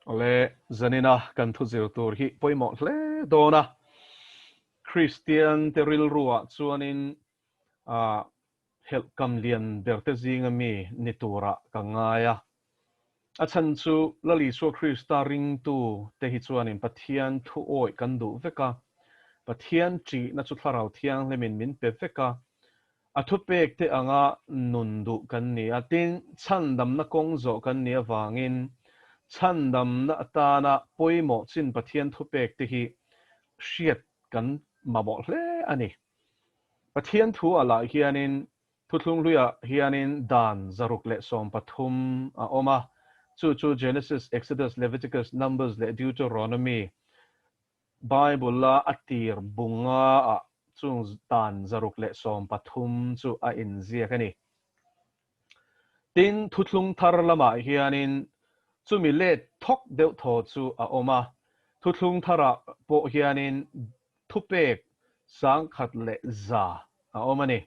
Awle, zanina kan thu zir tur hi pawimawh hle dawn a. Kristian te rilruah chuanin helhkam lian berte zinga mi ni turah ka ngai a. A chhan chu Lal Isua Krista ringtu te hi chuanin Pathian thu awih kan duh vek a, Pathian ṭihna chu Thlarau Thianghlimin min pe vek a, A thupek te anga nun duh kan ni a, tin, chhandamna kawng zawh kan nih avangin chhandamna atana pawimawh chin Pathian thupek te hi hriat kan mamawh hle a ni. Pathian thu ah lah hianin Thuthlung hluiah hianin dan 113 a awm a, chu chu Genesis, Exodus, Leviticus, Numbers leh Deuteronomy Bible-a a tir bunga-ah chung dan 113 chu a inziak a ni. Tin, thuthlung thar lamah hianin chumi let thawk deuh thaw chu a awm a. Thuthlung tharah pawh hianin thupek 1100 a awm a ni.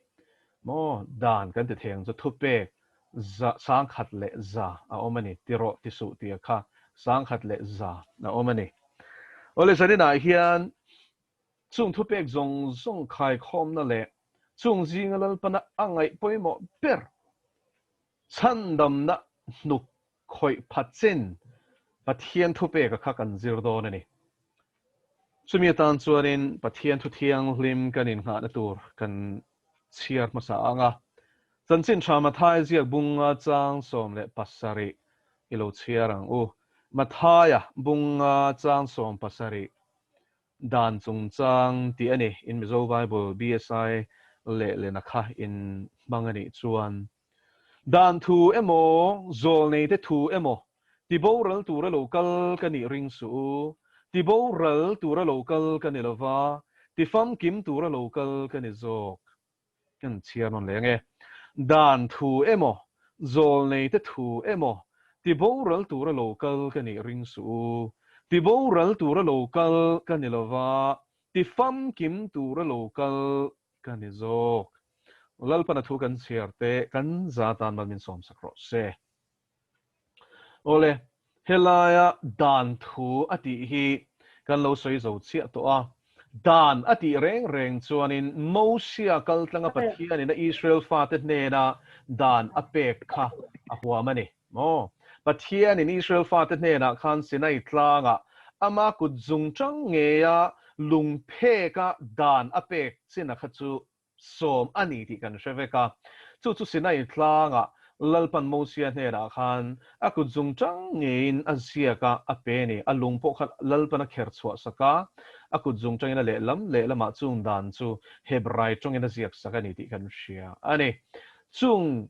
Maw dan kan ti thei ang chu thupek 1100 a awm a ni. Ti rawh ti suh tih a kha 1100 a awm a ni. Awle zaninah hian chung thupek zawng zawng khaikhawmna leh chung zinga Lalpana a ngaih pawimawh ber chhandamna hnuk khawih phat chin Pathian thupeka kha kan zir dawn a ni. Chumi atan chuanin Pathian thu thianghlim kan innghahna tur kan chhiar hmasa ang a. Chanchin tha Mathai ziak bunga chang 17 i lo chhiar ang u. Mathaia bunga chang 17 dan chungchang tih a ni. In Mizo Bible BSI leh lena kha in hmang a nih chuan Dan thu emaw, zawlneite thu emaw, tiboral tura lo kal ka nih ring suh u. Tiboral tura lo kal ka ni lova, tifamkim tura lo kal ka ni zawk. Kan chhiar nawn leh ange. Dan thu emaw, zawlneite thu emaw, tiboral tura lo kal ka nih ring suh u. Tiboral tura lo kal ka ni lova, tifamkim tura lo kal ka ni zawk. Lalpana thu kan chhiar te kan za tan mal min sawm sak rawh se. Awle, helaia dan thu a tih hi kan lo sawi zo chiah tawh a. Dan a tih reng reng chuanin Mosia kal tlanga Pathianin a Israel fate hnena dan a pek kha a huam a ni. Maw? Pathianin Israel fate hnenah khan Sinai tlangah ama kut zung chang ngeia lungpheka dan a pek china kha chu sawm a ni tih kan hre vek a. Chu chu Sinai tlangah Lalpan Mosia hnenah khan a kut zung chang ngeiin a ziak a, a pe a ni. A lung pawh kha Lalpan a kher chhuah sak a, a kut zung changin a lehlam lehlamah chung dan chu Hebrai tawngin a ziak sak a ni tih kan hria a ni. Chung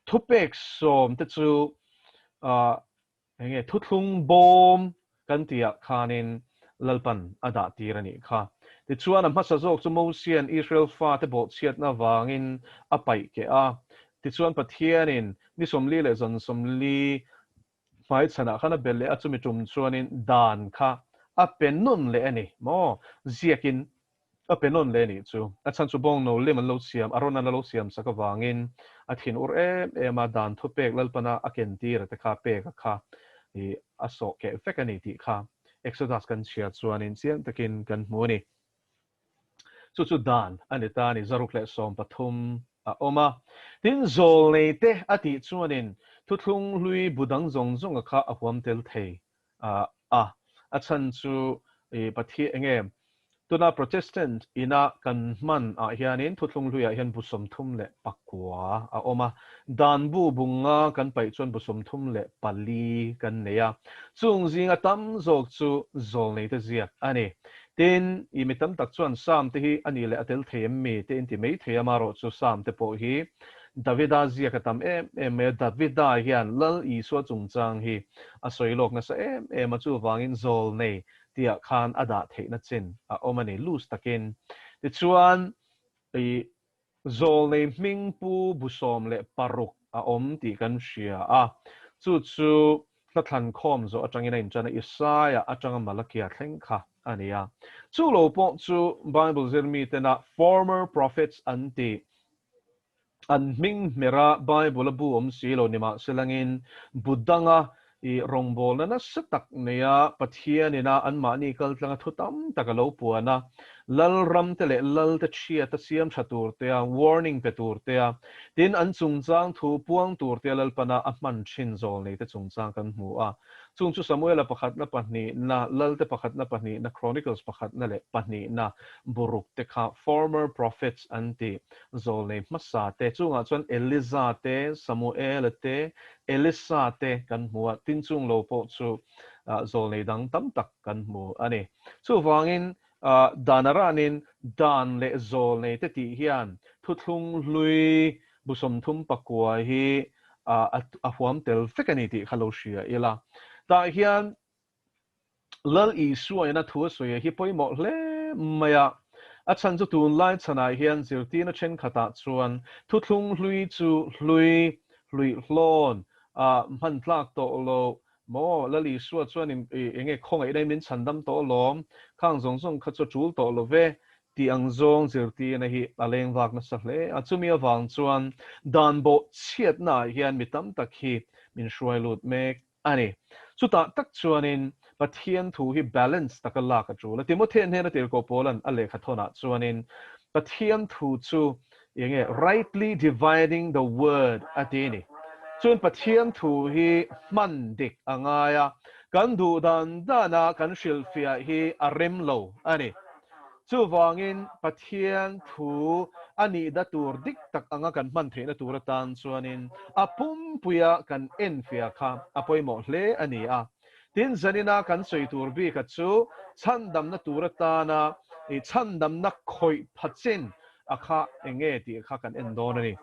Thupek sawm te chu eng nge thuthlung bawm kan tihah khanin Lalpan a dah tir a nih kha. Tichuan a hmasa zawk chu Mosia'n Israel fate bawhchhiatna avangin a paih keh a. Tichuan Pathianin ni 40 leh zan 40 hmaichhanah khan a bel leh a, chumi tum chuanin dan kha a pe nawn leh a ni maw? Ziakin a pe nawn leh a nih chu. A chhan chu bawng no lem an lo siam, Aaron-a'n a lo siam sak avangin a thin ur em em a, dan thupek Lalpana a ken tir a te kha pek a kha i a sawh keh vek a ni tih kha Exodus kan chhiar chuanin chiang takin kan hmu a ni. Chu chu dan a ni ta a ni, 113 a awm a. Tin, zawlnei te a tih chuanin thuthlung hlui bu dang zawng zawnga kha a huam tel thei a, a chhan chu i Pathian enge tuna Protestant ina kan hman ah hianin thuthlung hluiah hian bu 39 a awm a, dan bu bunga kan paih chuan bu 34 kan nei a, chung zinga tam zawk chu zawlnei te ziak a ni. Tin, i mi tam tak chuan Psalm te hi a nih leh a tel thei em mi te in ti mai thei a, amaherawh chu Psalm te pawh hi Davida ziak a tam em em mai a, Davida hian Lal Isua chungchang hi a sawi lawk nasa em em a, chuvangin zawlnei tihah khan a dah theihna chin a awm a ni, loose takin. Tichuan, i Zawlnei hming pu bu 16 a awm tih kan hria a, chu chu hla thlankhawm zawh atangin a inṭan a, Isaia atanga Malakia thleng kha a ni a. Chu lo pawh chu Bible zirmi tena former prophets an tih, an hming hmera Bible-a bu awm si lo nimahselangin bu danga. I rawngbawlna nasa tak neia Pathian ina anmahni kaltlanga thu tam tak a lo puan a, Lalram te leh Lal te chhiat a siam tha tur te a, warning pe tur te a, tin an chungchang thu puang tur te a Lalpana a hman thin zawlnei te chungchang kan hmu a. Chung chu Samuela pakhatna pahnihna, Lal te pakhatna pahnihna, Chronicles pakhatna leh pahnihna buruk te kha former prophets an ti zawlnei hmasa te. Chungah chuan Eliza te, Samuela te, Elisa te kan hmu a, tin chung lo pawh chu zawlnei dang tam tak kan hmu a ni. Chuvangin dan a ranin dan leh zawlnei te tih hian thuthlung hlui bu 39 hi a huam tel vek a ni tih kha lo hria ila. Tah hian Lal Isua ina thu a sawi hi pawimawh hle mai a. A chhan chu tunlai chhanah hian zirtirna thenkhatah chuan thuthlung hlui chu hlui, hluihlawn, ah hman tlak tawh lo maw? Lal Isua chuan eng nge khawngaihna in min chhandam tawh alawm, khang zawng zawng kha chu a tul tawh lo ve tih ang zawng zirtirna hi a leng vak nasa hle a. Chumi avang chuan dan bawh chhiatnaah hian mi tam tak hi min hruai lut mek a ni. Chutah tak chuanin Pathian thu hi balance taka lak a tul a. Timothea hnena tirhkoh Paula'n a lehkha thawnah chuanin Pathian thu chu eng nge rightly dividing the word a ti a ni. Chuan Pathian thu hi hman dik a ngai a, kan duh dan dana kan hrilhfiah hi a rem lo a ni. Chuvangin, Pathian thu a nihna tur dik tak anga kan hman theihna tur atan chuanin a pumpuia kan enfiah kha a pawimawh hle a ni a. Tin, zanina kan sawi tur bika chu chhandamna tur atana i chhandamna khawih pha chin a kha eng nge tih kha kan en dawn a ni.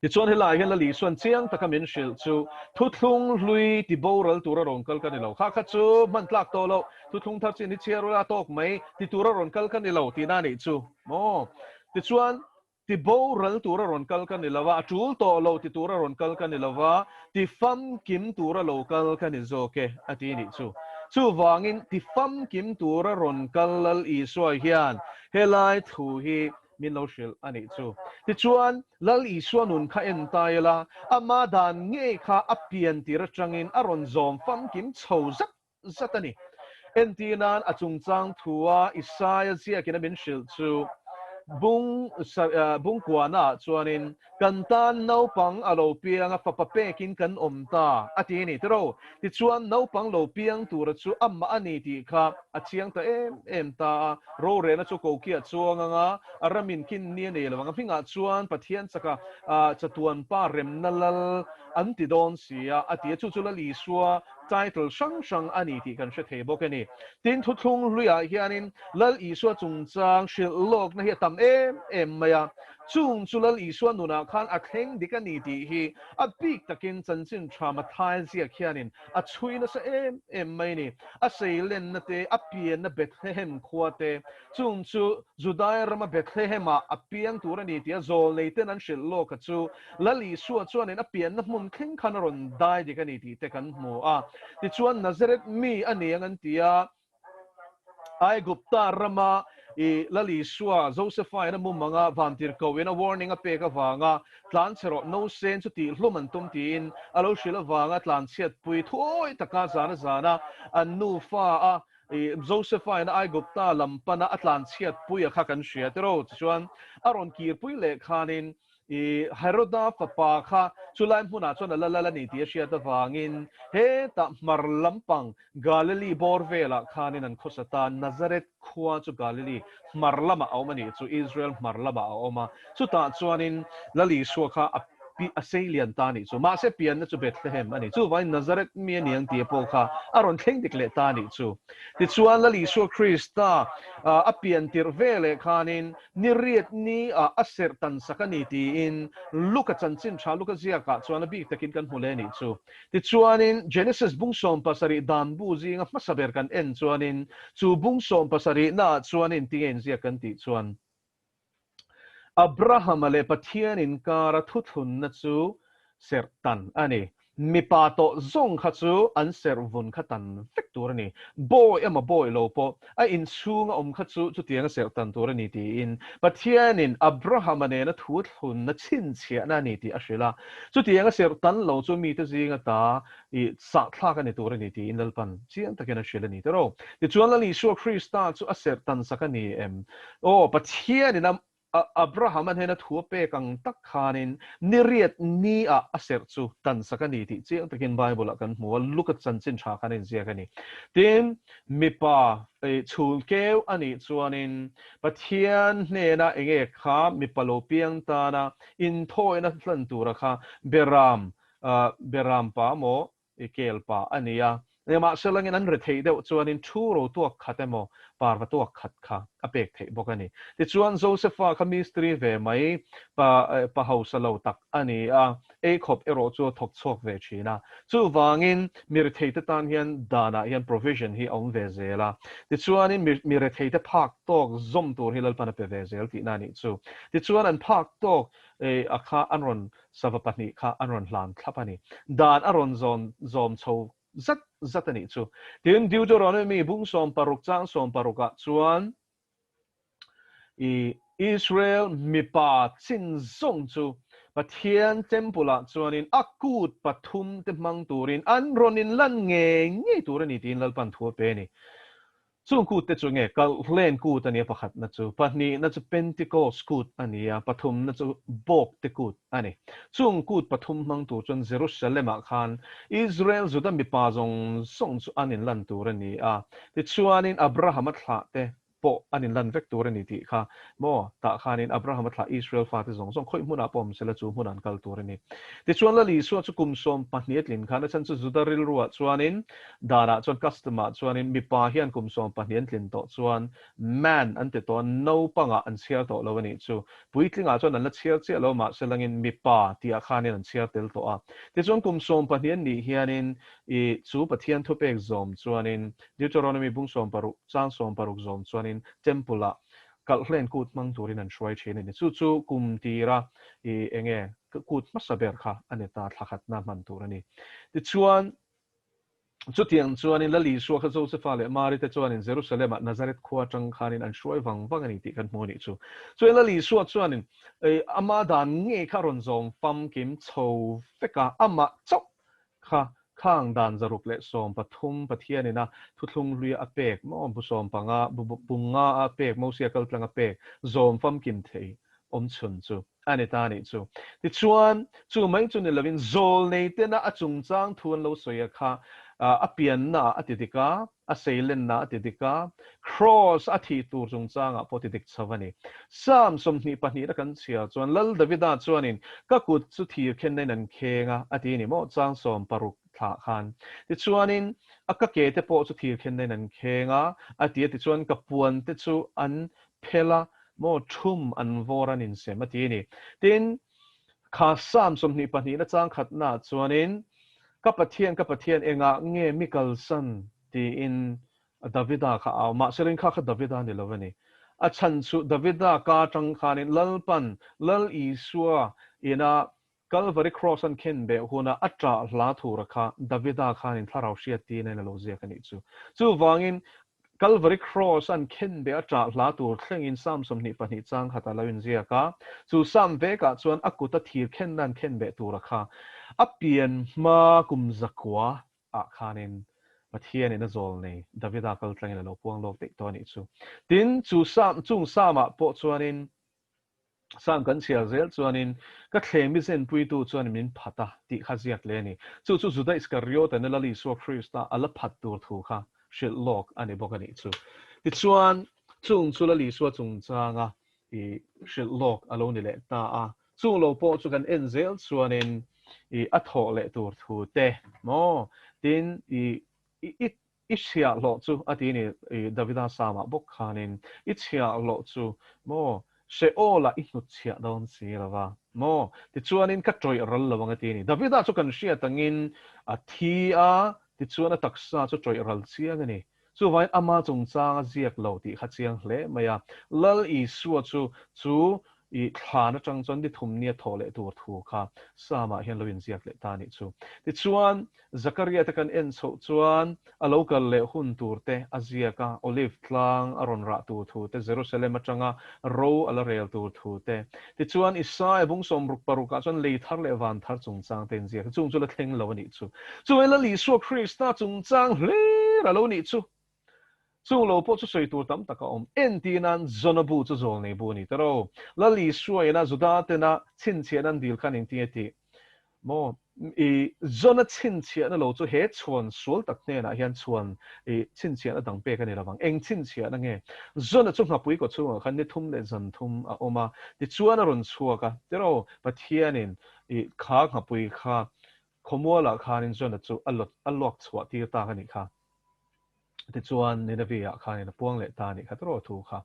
Tichuan helaiah hian Lali chuan chiang taka min hrilh chu thuthlung hlui ti boral tura rawn kal ka ni lo. Kha kha chu hman tlak tawh loh, thuthlung thar chin hi chhiar ula tawk mai ti tura rawn kal ka ni lo tihna a nih chu maw. Tichuan ti boral tura rawn kal ka ni lo a, a tul tawh lo ti tura rawn kal ka ni lo va, ti famkim tura lo kal ka ni zawk e a ti nih chu. Chuvangin ti famkim tura rawn kal Lal Isua hian helai thu hi min lo hrilh a nih chu. Tichuan, Lal Isua nun kha en ta ila, ama dan ngei kha a pian tir atangin a rawn zawm famkim chho zat zat a ni. Entir nan a chungchang thua Isaia ziakin a min hrilh chu bung bungkuana ah chuanin kan tan naupang a lo piang a, fapa pekin kan awm ta a ti a ni tiro. Tichuan, naupang lo piang tura chu amah a ni tih kha a chiang ta em em ta a. Rorelna chu kokiah chuang anga a ramin kin ni a nei lo ang. A hmingah chuan Pathian chaka chatuan pa remna lal an ti dawn si a, a ti a. Chu chu Lal Isua title hrang hrang a ni tih kan hre thei bawk a ni. Tin, thuthlung hluiah hianin Lal Isua chungchang hrilh lawkna hi a tam em em mai a. Chung chu Lal Isua nunah khan a thleng dik a ni tih hi A bik takin chanchin tha Mathai ziak hianin a chhui nasa em em mai ni. A seilenna te, a pianna Bethlehem khua te, chung chu Judai rama Bethlehem-ah a piang tur a ni tia zawlnei ten an hrilh lawk a chu Lal Isua chuanin a pianna hmun thleng khan a rawn dai dik a ni tih te kan hmu a. Tichuan Nazareth mi a ni ang an ti a. Aigupta rama i Lal Isua, Josepha in a mum anga vantirhkoh in a warning a pek avanga tlanchhe rawh Nosen chu tihhlum an tum tiin a lo hrilh avanga tlanchhiatpui thuawi taka zana zana an nufa a i Josepha in Aigupta lam pana a tlanchhiatpui a kha kan hria tiraw tichuan a rawn kirpui leh khanin I Heroda fapa kha chulai hmunah chuan a la lal a ni tih a hriat avangin hetah hmar lampang Galili bawr velah khanin an khawsa ta. Nazareth khua chu Galili hmar lamah a awm a nih chu, Israel hmar lamah a awm a. Chutah chuanin Lal Isua kha a pi a sei lian ta a nih chu. Mahse pianna chu Bethlehem a ni. Chuvangin Nazareth mi a ni ang tih pawh kha a rawn thleng dik leh ta a nih chu. Tichuan Lal Isua Krista a pian tirh veleh khanin Ni riat ni ah a serh tan sak a ni tiin Luka chanchin tha Luka ziakah chuan a bik takin kan hmu leh nih chu. Tichuanin Genesis bung 70 dan bu zinga hmasa ber kan en chuanin chu bung 70 naah chuanin tinge inziak kan tih chuan Abrahama leh Pathian inkara thuthlunna chu serh tan a ni. Mipa tawh zawng kha chu an serh vun kha tan vek tur a ni. Bawi emaw bawi lo pawh a inchhunga awm kha chu chutianga serh tan tur a ni tiin Pathianin Abrahama nena thu thlunna chhinchhiahna a ni tih a hrilh a. Chutianga serh tan lo chu mite zinga ta i sahthlak a ni tur a ni tiin Lalpan chiang takin a hrilh a ni tiraw. Tichuan Lal Isua Krista chu a serh tan sak a ni em? Aw, Pathianin a Abraham-a hnena thu a pek ang tak khanin ni riat ni-ah a serh chu tan sak a ni tih chiang takin Bible-ah kan hmu a, Luka chanchin tha khan a inziak a ni. Tin, mipa chhul keu a nih chuanin Pathian hnena enge kha mipa lo piang tana inthawina hlan tura kha Beram, Beram pa maw i kel pa a ni a, nimahselangin an retheih deuh chuanin thu ro tuak khat emaw parva tuak khat kha a pek theih bawk a ni. Tichuan Josefa kha mistiri ve mai pa pa hausa lo tak a ni a, ei khawp erawh chu a thawk chhuak ve thin a. Chuvangin mi retheite tan hian danah hian provision hi a awm ve zel a. Tichuanin mi mi retheite phak tawk zawm tur hi Lalpan a pe ve zel tihna a nih chu. Tichuan an phak tawk a kha an rawn Sava pahnih kha an rawn hlan thlap a ni. Dan a rawn zawn zawm chho zat zat a nih chu. Tin, Deuteronomy bung 16 chang 16 ah chuan i Israel mipa chin zawng chu Pathian temple ah chuanin a kut pathum te hmang turin an rawn inlan ngei ngei tur a ni tiin Lalpan thu a pe a ni. Chung kut te chu nge Kalhlen kut a nia pakhatna chu, pahnihna chu Pentecost kut a ni a, pathumna chu Bawkte kut a ni. Chung kut pathum hmang tur chuan Jerusalem-ah khan Israel Juda mipa zawng zawng chu an inlan tur a ni a, tichuanin Abrahama thlah te pawh an inlan vek tur a ni tih kha maw tah khanin Abrahama thlah Israel fate zawng zawng khawih hmunah pawh awm sela chu hmunah an kal tur a ni. Tichuan Lal Isua chu kum 12 a tlin khan a chhan chu Juda rilruah chuanin Danah chuan custom ah chuanin mipa hian kum 12 an tlin tawh chuan man an ti tawh a, naupangah an chhiar tawh lo a nih chu. Puitlingah chuan an la chhiar chiah lo mahse langin mipa tihah khanin an chhiar tel tawh a. Tichuan kum 12 an nih hianin i chu Pathian thupek zawm chuanin Deuteronomy bung 16 chang 16 zawm chuanin temple ah kalhlen kut hmang turin an hruai thin a ni. Chu chu kum tira i enge kut hmasa ber kha a ni ta thlakhatna hman tur a ni. Tichuan Chutiang chuanin Lal Isua kha Josefa leh Mari te chuanin Jerusalem-ah Nazareth khua atang khanin an hruai vang vang a ni tih kan hmu a nih chu. Chuan Lal Isua chuanin ama dan ngei kha a rawn zawm famkim chho vek a, amah chauh kha khang dan 113 Pathianin a thuthlung hluia a pek maw bu 15 bu nga a pek Mosia kaltlang a pek zawm famkim thei awmchhun chu a ni ta a nih chu. Tichuan, chu mai chu ni lovin zawlnei tena a chungchang thu an lo sawi a kha a pianna ah a ti dik a, a seilenna ah a ti dik a, Kraws a thih tur chungchangah pawh a ti dik chho a ni. Psalm 22 na kan chhiar chuan Lal Davida chuanin ka kut chu thir khenna in an kheng a, a ti a ni maw? Chang 16 thlah khan. Tichuanin a ka ke te pawh chu thir khenna in an kheng a, a ti a, tichuan ka puan te chu an phel a, Maw thum an vawr an insem a ti a ni. Tin, kha Psalm 22 na chang khatnaah chuanin, Ka Pathian, ka Pathian, engah nge mi kalsan? tiin Davida kha a au. Mahse rin kha kha Davida ni lo a ni. A chhan chu Davida ka atang khanin Lalpan, Lal Isua ina Kalvari Kraws an khen beh huna a ṭah hla thura kha Davida khanin thlarau hriat tiin a in a lo ziak a nih chu. Chuvangin, Kalvari Kraws an khen beh a ṭah hla tur thlengin Psalm 22 chang khat a lo inziak a. Chu Psalm vekah chuan a kuta thir khenna an khen beh tura kha a pian hma kum zakua ah khanin Pathianin a zawl nei Davida kal tlangin a lo puang lawk daih tawh a nih chu. Tin, chu Psalm, chung Psalm-ah pawh chuanin Psalm kan chhiar zel chuanin, Ka thleng mi zenpuitu chuan min phat a, tih kha ziak leh a ni. Chu chu Juda Iskariot-a ni Lal Isua Krista a la phat tur thu kha hrilh lawk a ni bawk a nih chu. Tichuan, chung chu Lal Isua chungchanga i hrilh lawk a lo ni leh ta a. Chung lo pawh chu kan en zel chuanin i a thawh leh tur thu te maw? Tin, i i I chhiahhlawh chu, a ti ni, i Davida Psalm-ah bawk khanin, i chhiahhlawh chu, maw, Sheol-ah i hnutchhiah dawn si lo va, maw, tichuanin ka ṭawih ral lo ang a ti ni. Davida chu kan hriat angin a thi a, tichuan a taksa chu ṭawih ral chiang a ni. Chuvangin ama chungchang a ziak lo tih kha chiang hle mai a. Lal Isua chu, chu i. I thlan atang chuan ni thum nia thawh leh tur thu kha Psalm-ah hian lo inziak leh ta a nih chu. Tichuan, Zakaria te kan en chhoh chuan a lo kal leh hun tur te a ziak a, Olive tlang a rawn rah tur thu te, Jerusalem atanga ro a la rel tur thu te. Tichuan, Isaia bung sawmruk parukah chuan lei thar leh van thar chungchang te inziak a, chung chu la thleng lo a nih chu. Chuvangin Lal Isua Krista chungchang hlir a lo nih chu. Chung lo pawh chu sawi tur tam tak a awm. Entir nan Jona bu chu zawlnei bu a ni ta ro. Lal Isua ina Juda tena chhinchhiahna an dil khan engtin nge tih maw? I Jona chhinchhiahna lo chu he chhuan sual tak hnenah hian chhuan i chhinchhiahna dang pek a ni lovang. Eng chhinchhiahna nge? Jona chu nghapui kaw chhungah khan ni thum leh zan thum a awm a, tichuan a rawn chhuak a. Tiraw, Pathianin i kha nghapui kha khawmualah khanin Jona chu a luak chhuah tir tak a nih kha. Tichuan, Nineveh-ah khanin a puang leh ta a nih kha tawrh thu kha.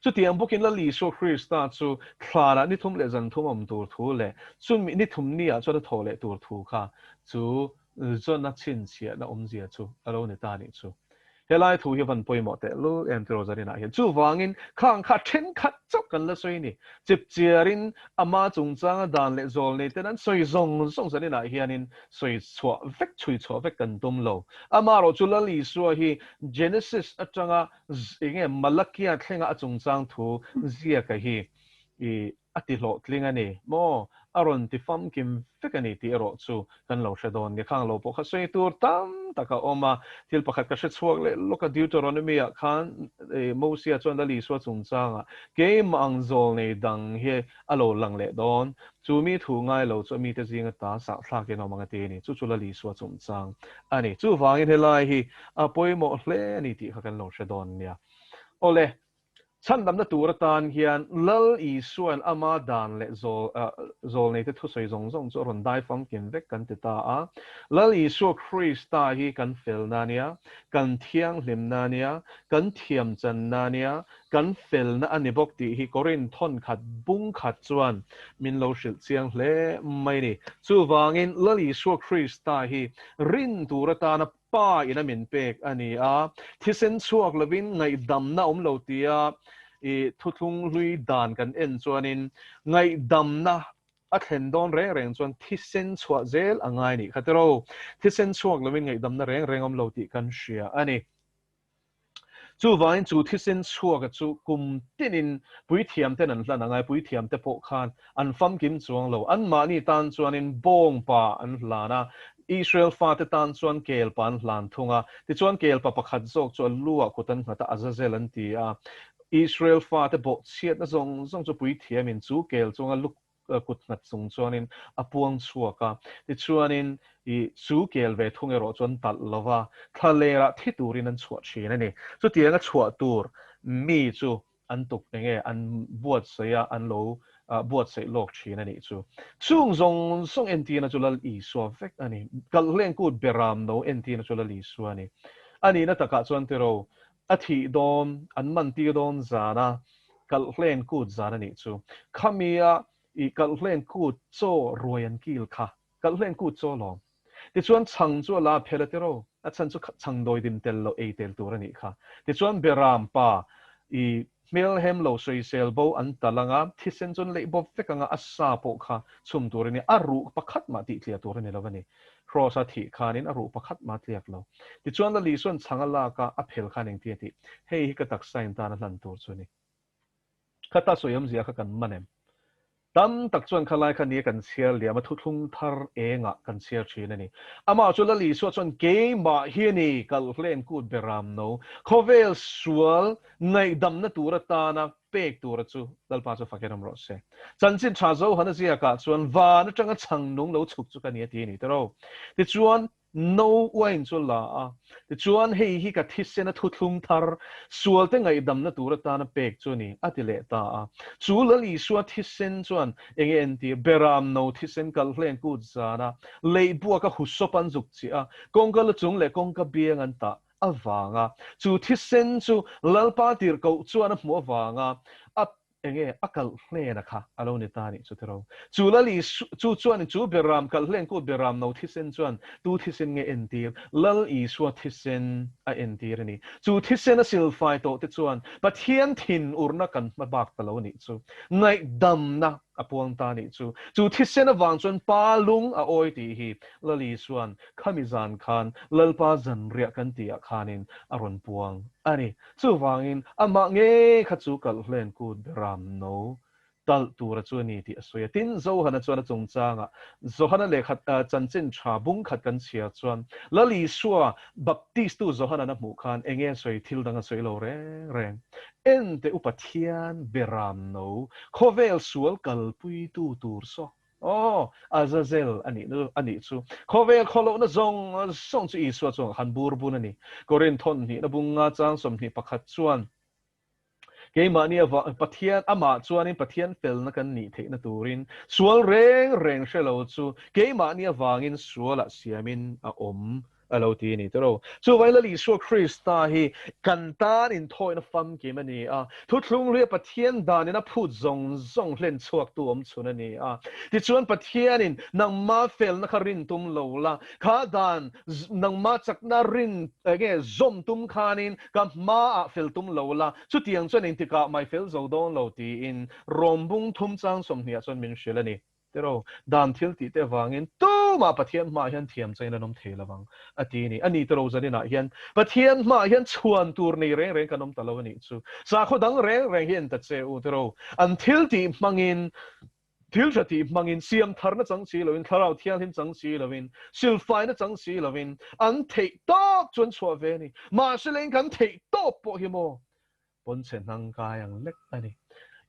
Chutiang bawkin Lal Isua Krista chu thlanah ni thum leh zan thum awm tur thu leh chumi ni thum niah chuan a thawh leh tur thu kha chu Jona chhinchhiahna awmzia chu a lo ni ta a nih chu. Helai thu hi a van pawimawh teh lul em tiraw Zarinah hian. Chuvangin khang kha thenkhat chauh kan la sawi a ni. Chipchiarin ama chungchanga dan leh zawl nei ten an sawi zawng zawng Zarinah hianin sawi chhuah vek, chhui chhuah vek kan tum lo. Amaherawh chu Lal Isua hi Genesis atanga eng nge Malakia thlenga a chungchang thu ziaka hi i a ti hlawhtling a ni maw? A rawn ti famkim vek a ni tih erawh chu kan lo hre dawn nia. Khang lo pawh kha sawi tur tam tak a awm a. Thil pakhat ka hre chhuak leh lawk a, Deuteronomy ah khan Mosia chuan Lal Isua chungchangah keimah ang zawl nei dang hi a lo lang leh dawn. Chu mi thu ngai lo chu a mite zinga ta sah thlakin awm ang a ti a ni. Chu chu Lal Isua chungchang a ni. Chuvangin helai hi a pawimawh hle a ni tih kha kan lo hre dawn nia. Awle, chhandamna tur atan hian Lal Isuain ama dan leh zawl zawlneite thusawi zawng zawng chu a rawn dai famkim vek kan ti ta a. Lal Isua Krista hi kan felna a nia, kan thianghlimna a nia, kan thiamchanna a nia, Kan felna a ni bawk tih hi Korin thawnkhat bung khat chuan min lo hrilh chiang hle mai ni. Chuvangin Lal Isua Krista hi rin tur atana Pa ina min pek a ni a, thisen chhuak lovin ngaihdamna awm lo tia i thuthlung hlui dan kan en chuanin ngaihdamna a thlen dawn reng reng chuan thisen chhuah zel a ngai nih kha tiraw. Thisen chhuak lovin ngaihdamna reng reng awm lo tih kan hria a ni. Chuvangin chu thisen chhuaka chu kum tinin puithiamten an hlan ang a, puithiamte pawh khan an famkim chuang lo. Anmahni tan chuanin bawngpa an hlan a, Israel fate tan chuan kelpa an hlan thung a. Tichuan kelpa pakhat zawk chu a lu ah kut an nghat a, Azazel an ti a. Israel fate bawhchhiatna zawng zawng chu puithiamin chu kel chunga lu kut nghat chung chuanin a puang chhuak a, tichuanin i chu kel ve thung erawh chuan talh lo va, thla lerah thi turin an chhuah thin a ni. Chutianga chhuah tur mi chu an tuk eng nge an buatsaih a, an lo buatsaih lawk thin a nih chu. Chung zawng zawng entirna chu Lal Isua vek a ni. Kalhleng kut beram no entirna chu Lal Isua a ni. A nihna takah chuan tiraw A thih dawn, an man tir dawn zana kalhlen kut zan a nih chu. Khamia i kalhlen kut chaw ruai an kil kha, kalhlen kut chaw lawm. Tichuan chhang chu a la phel a tiraw, a chhan chu chhang dawidim tel loh ei tel tur a nih kha. Tichuan Beram pa i hmelhem lo sawisel bo an tal anga, thisen chu an leih bawp vek anga a sa pawh kha chhum tur a ni, a ruh pakhat mah tihtliah tur a ni lo a ni. Kraws a thih khanin a ruh pakhat mah tliak lo. Tichuan Lal Isua'n chhang a lak a, a phel khan engti a tih? Hei hi ka taksa in tan a hlan tur chu a ni. Khata sawi awmzia kha kan man em? Tam tak chuan khalai kha nia kan chhiar liam a, thuthlung thar engah kan chhiar thin a ni. Amah chu Lal Isua chuan keimah hi a ni, kalhlen kut beram no, khawvel sual ngaihdamna tur atana pek tura chu Lalpa chu fakin awm rawh se. Chanchin tha Zohana ziakah chuan van atanga chhang nung lo chhuk chu ka ni a ti a ni tiraw. Tichuan no uain chu la a, tichuan hei hi ka thisen a thuthlung thar sualte ngaihdamna tur atana pek chu a ni a ti leh ta a. Chu Lal Isua thisen chuan enge entir Beram no thisen kalhlen kut zana leihbuaka husawp an zuk chiah a, kawngka lu chung leh kawngka biang an tah avanga chu thisen chu Lalpa tirhkoh chuan a hmuh avanga a Enge a kalh hlena kha a lo ni ta nih chu tiro. Chu Lal Isu, chu chuanin chu Beram kalh hlen kut Beram no thisen chuan tu thisen nge entir? Lal Isua thisen a entir a ni. Chu thisen a silfai tawh te chuan Pathian thin urna kan hma bak ta lo nih chu. Ngaihdamna a puang ta nih chu. Chu thisen avang chuan Pa lung a awi tih hi Lal Isuan khami zan khan Lalpa zanriah kan tihah khanin a rawn puang a ni. Chuvangin, amah ngei kha chu kalhlen kut beram no talh tura chu a ni tih a sawi a. Tin, Johana chuan a chungchangah Johana lehkha chanchin tha bung khat kan chhiar chuan Lal Isua Baptistu Johana'n a hmuh khan enge a sawi thil dang a sawi lo reng reng. Ente u Pathian beram no khawvel sual kalpuitu tur saw. Aw, Azazel a nih a nih chu. Khawvel khawlohna zawng zawng chu Isua chuan han bur bun a ni. Korinth thawn hnihna bunga chang 21 chuan, Keimahni avang Pathian amah chuanin Pathian felna kan nih theihna turin sual reng reng hre lo chu keimahni avangin sualah siamin a awm a lo ti a ni tawh. Chuvangin Lal Isua Krista hi kan tan inthawina famkim a ni a, thuthlung hluia Pathian danin a phut zawng zawng hlen chhuaktu awm chhun a ni a. Tichuan Pathianin nangma felna kha rin tum lo la, kha dan nangma chakna rin enge zawm tum khanin ka hmaah fel tum lo la, chutiang chuan engtikah mai fel zo dawn lo tiin Rawmbung thum chang 20 ah chuan min hrilh a ni. Tiraw, dan thil tih te avangin tumah Pathian hmaah hian thiam chain an awm thei lo vang, a ti a ni. A ni tiraw zaninah hian Pathian hmaah hian chhuan tur nei reng reng kan awm ta lo a nih chu. Sakhaw dang reng reng hi en ta che u tiraw, an thil tih hmangin, thil tha tih hmangin, siam tharna chang si loin, thlarau thianghlim chang si loin, silfaina chang si loin an theih tawp chu an chhuah ve a ni. Mahse leng kan theih tawp pawh hi maw Pawnchhe hnang kai ang lek a ni.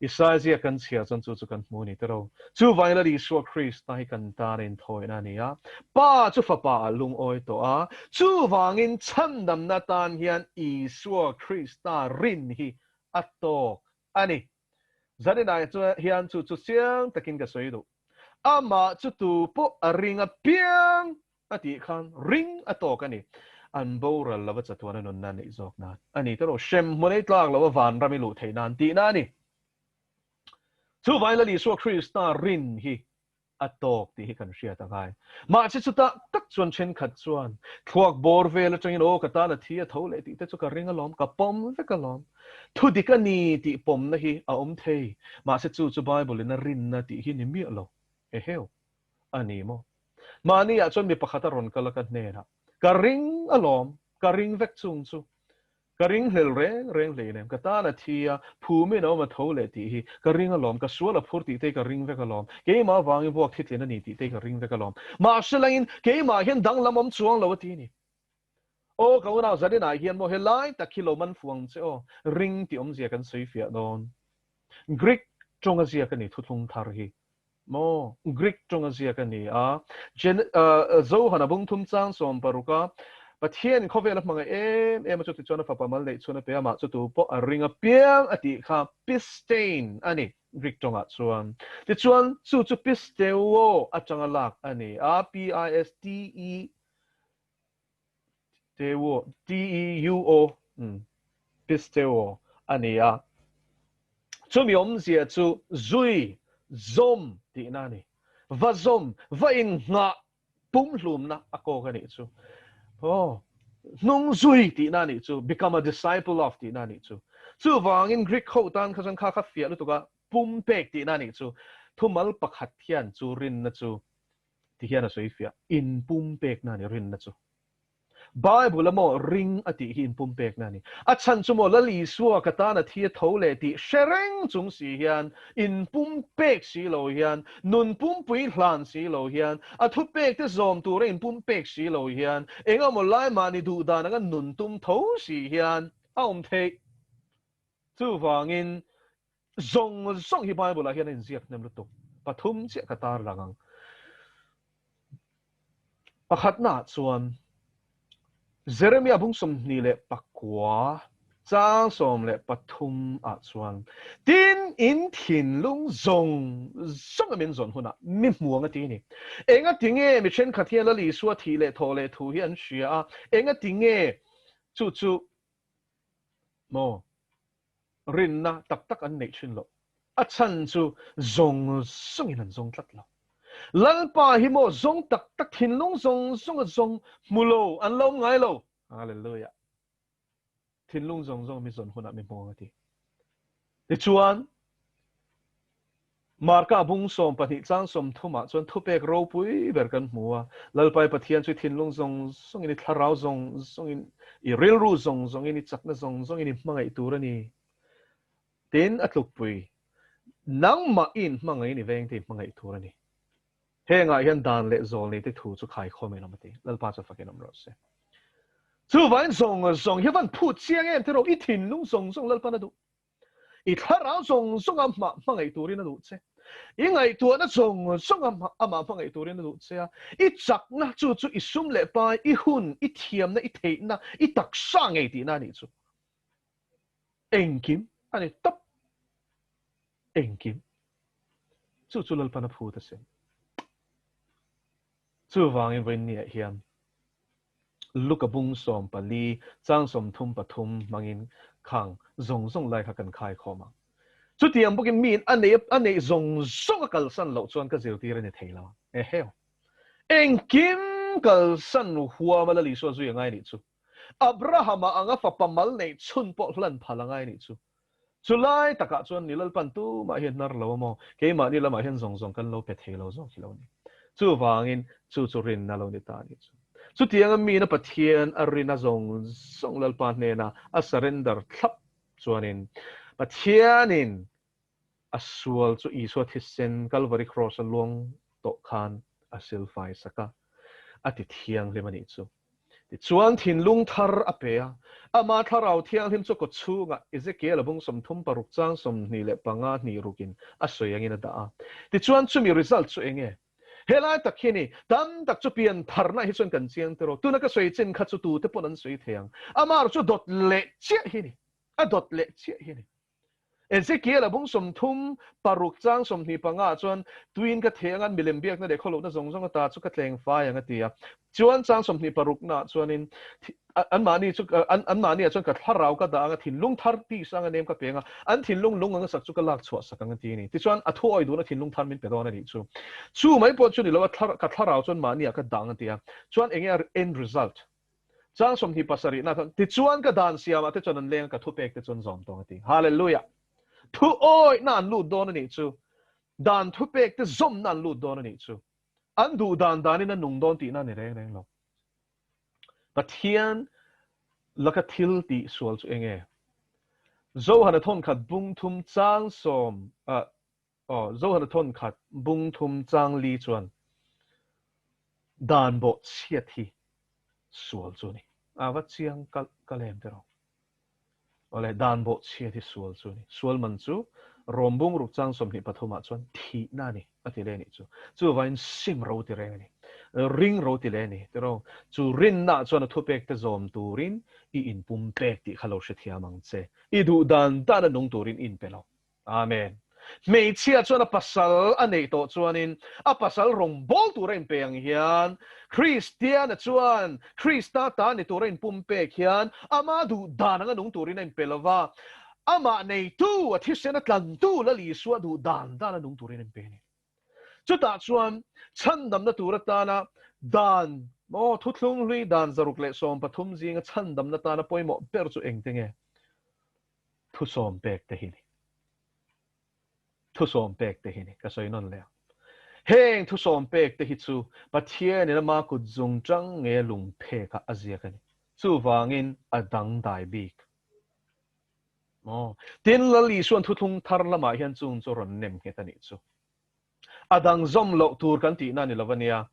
Isaia ziak kan chhiar chuan chu chu kan hmu a ni tiraw. Chuvangin Lal Isua Krista hi kan tan a inthawihna a ni a, Pa chu Fapa ah lungawi tawh a, chuvangin chhandamna tan hian Isua Krista rin hi a tawk a ni. Zaninah hian chu chu chiang takin ka sawi duh. Amah chu tu pawh a ring apiang a tih khan ring a tawk a ni. An boral lova chatuana nunna neih zawk nan a ni tawh lo. Hrem hmun ei tlak lova vanram i luh theih nan tihna a ni. Chuvangin Lal Isua Krista rin hi a tawk tih hi kan hriat a ngai. Mahse chutah tak chuan thenkhat chuan thluak bawr vel atangin aw ka tan a thi a tho leh tih te chu ka ring alawm, ka pawm vek alawm. Thu dik a ni tih pawmna hi a awm thei. Mahse chu chu Bible in a rinna tih hi ni miah lo. Eheu. A ni maw? Mahni ah chuan mi pakhat a rawn kal a ka hnenah, Ka ring alawm, ka ring vek chung chu. Ka ring hlel reng reng hleinem, ka tan a thi a, phumin a awm a tho leh tih hi, ka ring alawm, ka sual a phur tih te hi ka ring vek alawm, keimah avangin vuak thitlin a ni tih te hi ka ring vek alawm. Mahse langin keimah hian danglam awm chuang lo a ti a ni. Aw ka unau zaninah hian maw helai tak hi lo man fuang che aw, ring tih awmzia kan sawi fiah dawn. Greek tawnga ziak a ni thuthlung thar hi. Maw? Greek tawnga ziak a ni a. Gen, Johana bung thum chang 16 a, Pathianin khawvel a hmangaih em em a, chuti chuan a fapa mal neih chhun a pe a, mah chu tu pawh a ring apiang a tih kha pistein a ni Greek tawngah chuan. Tichuan, chu chu pisteuo atanga lak a ni a, P-I-S-T-E Teuo, T-E-U-O, Pisteuo a ni a. Chumi awmzia chu zui, zawm tihna a ni. Va zawm, va innghah pumhlumna a kawk a nih chu. Aw, hnung zui tihna a nih chu, become a disciple of tihna a nih chu. Chuvangin Greek ho tan kha chuan kha kha fiah lutuk a, pumpek tihna a nih chu. Thumal pakhat hian chu rinna chu Ti hian a sawi fiah, inpumpekna a ni rinna chu. Bible a maw ring a tih hi inpumpekna a ni. A chhan chu maw Lal Isua ka tan a thi a tho leh tih hre reng chung si hian, inpumpek si lo hian, nun pumpui hlan si lo hian, a thupek te zawm tura inpumpek si lo hian, engemaw lai mahni duh dan anga nun tum tho si hian a awm theih. Chuvangin Zawng zawng hi Bible ah hian a inziak hnem lutuk. Pathum chiah ka tar lang ang. Pakhatna ah chuan Jeremiah bung 29 chang 13 ah chuan tin in thinlung zawng zawng a min zawn hunah mi hmuang a ti a ni. Engati nge mi thenkhat hian Lal Isua thih leh thawh leh thu hi an hria a, engati nge chu chu maw? Rinna tak tak an neih thin loh. A chhan chu zawng zawngin an zawng tlat lo. Lalpa hi maw zawng tak tak thinlung zawng zawnga zawng hmu lo an lo awm ngai lo. Hallelujah. Thinlung zawng zawng mi zawn hunah mi hmu ang a ti. Tichuan, Marka bung 12 chang 30 ah chuan thupek ropui ber kan hmu a. Lalpai Pathian chu i thinlung zawng zawngin, i thlarau zawng zawngin, i rilru zawng zawngin, i chakna zawng zawngin i hmangaih tur a ni. Tin, a tlukpui, nangmah i inhmangaihin i vengte i hmangaih tur a ni. Hengah hian dan leh zawl neite thu chu khaikhawm in awm a ti. Lalpa chu fakin awm rawh se. Chuvangin zawng zawng hi van phut chiang em tiraw? I thinlung zawng zawng Lalpan a duh. I thlarau zawng zawng a mah hmangaih turin a duh che. I ngaihtuahna zawng zawng a amah hmangaih turin a duh che a. I chakna chu chu i sum leh pai, i hun, i thiamna, i theihna, i taksa ngei tihna a nih chu. Engkim a ni tawp. Engkim. Chu chu Lalpan a phut asin. Chuvangin vawiinniah hian Luka bung 14 chang 33 hmangin khang zawng zawng lai kha kan khai khawm ang. Chutiang bawkin miin a neih a neih zawng zawng a kalsan loh chuan ka zirtir a ni thei lo. Eheu. Engkim kalsan huama Lal Isua zui a ngai nih chu. Abrahama anga fapa mal neih chhun pawh hlan phal a ngai nih chu. Chu lai takah chuan ni Lalpan tumah hian hnar lo a maw? Keimahni lamah hian zawng zawng kan lo pe thei lo zawk hi lo ni. Chuvangin chu chu rinna lo ni ta nih chu. Chutianga mina Pathian a rina zawng zawng Lalpa hnena a surrender thlap chuanin Pathianin A sual chu Isua thisen Kalvari Kraws a luang tawh khan a silfai sak a, a ti thianghlim a nih chu. Tichuan thinlung thar a pe a, amah Thlarau Thianghlim chu kaw chhungah Ezekiel a bung 36 chang 25 hnih rukin a sawi angin a dah a. Tichuan chumi result chu eng nge? Helai tak hi ni, tam tak chu pian tharna hi chuan kan chiang tiraw? Tuna ka sawi chin kha chu tute pawn an sawi thei ang. Amah chu dawt leh chiah hi ni. A dawt leh chiah hi ni. Ezekiel a bung 36 chang 25 ah chuan tuiin ka theh anga milem biakna leh khawlohna zawng zawng ata chu ka tleng fai ang a ti a. Chuan chang 26 naah chuanin anmahni chu anmahni ah chuan ka thlarau ka dah anga thinlung thar tisa anga nem ka peng a, an thinlung lung anga sak chu ka lak chhuah sak ang a ti a ni. Tichuan a thu awi duhna thinlung thar min pe dawn a nih chu. Chu mai pawh chu ni lo a ka thlarau chuan mahni ah ka dah ang a ti a. Chuan enge a end result? Chang 27 na khan, Tichuan ka dan siamah te chuan an leng a, ka thupek te chuan zawm tawng a ti. Hallelujah! Thu awihna an lut dawn a nih chu. Dan thupek te zawmna an lut dawn a nih chu. An duh dan danin an nung dawn tihna a ni reng reng lo. Pathian laka thil tih sual chu eng nge? Zohana thawnkhat bung thum chang sawm, ah, Aw, Zohana thawn khat bung thum chang li chuan dan bawh chhiat hi sual chu a ni. A va chiang kalh kalh em tiraw? Awle, dan bawh chhiat hi sual chu a ni. Sual man chu Rom bung ruk chang 23 ah chuan thihna a ni a ti leh a nih chu. Chuvangin sim ro ti reng a ni. Ring ro ti leh a ni tiraw? Chu rinna chuan a thupek te zawm turin i inpum pek tih kha lo hrethiam ang che. I duh dan dan a nung turin i inpe lo. Amen. Hmeichhia chuan a pasal a neih tawh chuanin a pasal rawngbâwl tura inpe ang hian, Kristiana chuan Krista ta ni tura inpumpek hian ama duh dan anga nung turin a inpe lo va, amah neitu, a thisen a tlantu Lal Isua duh dan dana nung turin a inpe a ni. Chutah chuan chhandamna tur atana dan, maw, thuthlung hlui dan 113 zinga chhandamna tana pawimawh ber chu engte nge? Thusawm pek te hi ni. Thusawm pek te hi ni. Ka sawi nawn leh ang. Heng thusawm pek te hi chu Pathianin ama kut zung chang nge lung phek ah a ziak a ni. Chuvangin a dangdai bik. Maw? Tin, Lal Isuan thuthlung thar lamah hian chung chu rawn nem nghet a nih chu. A dang zawm loh tur kan tihna a ni lo a nia.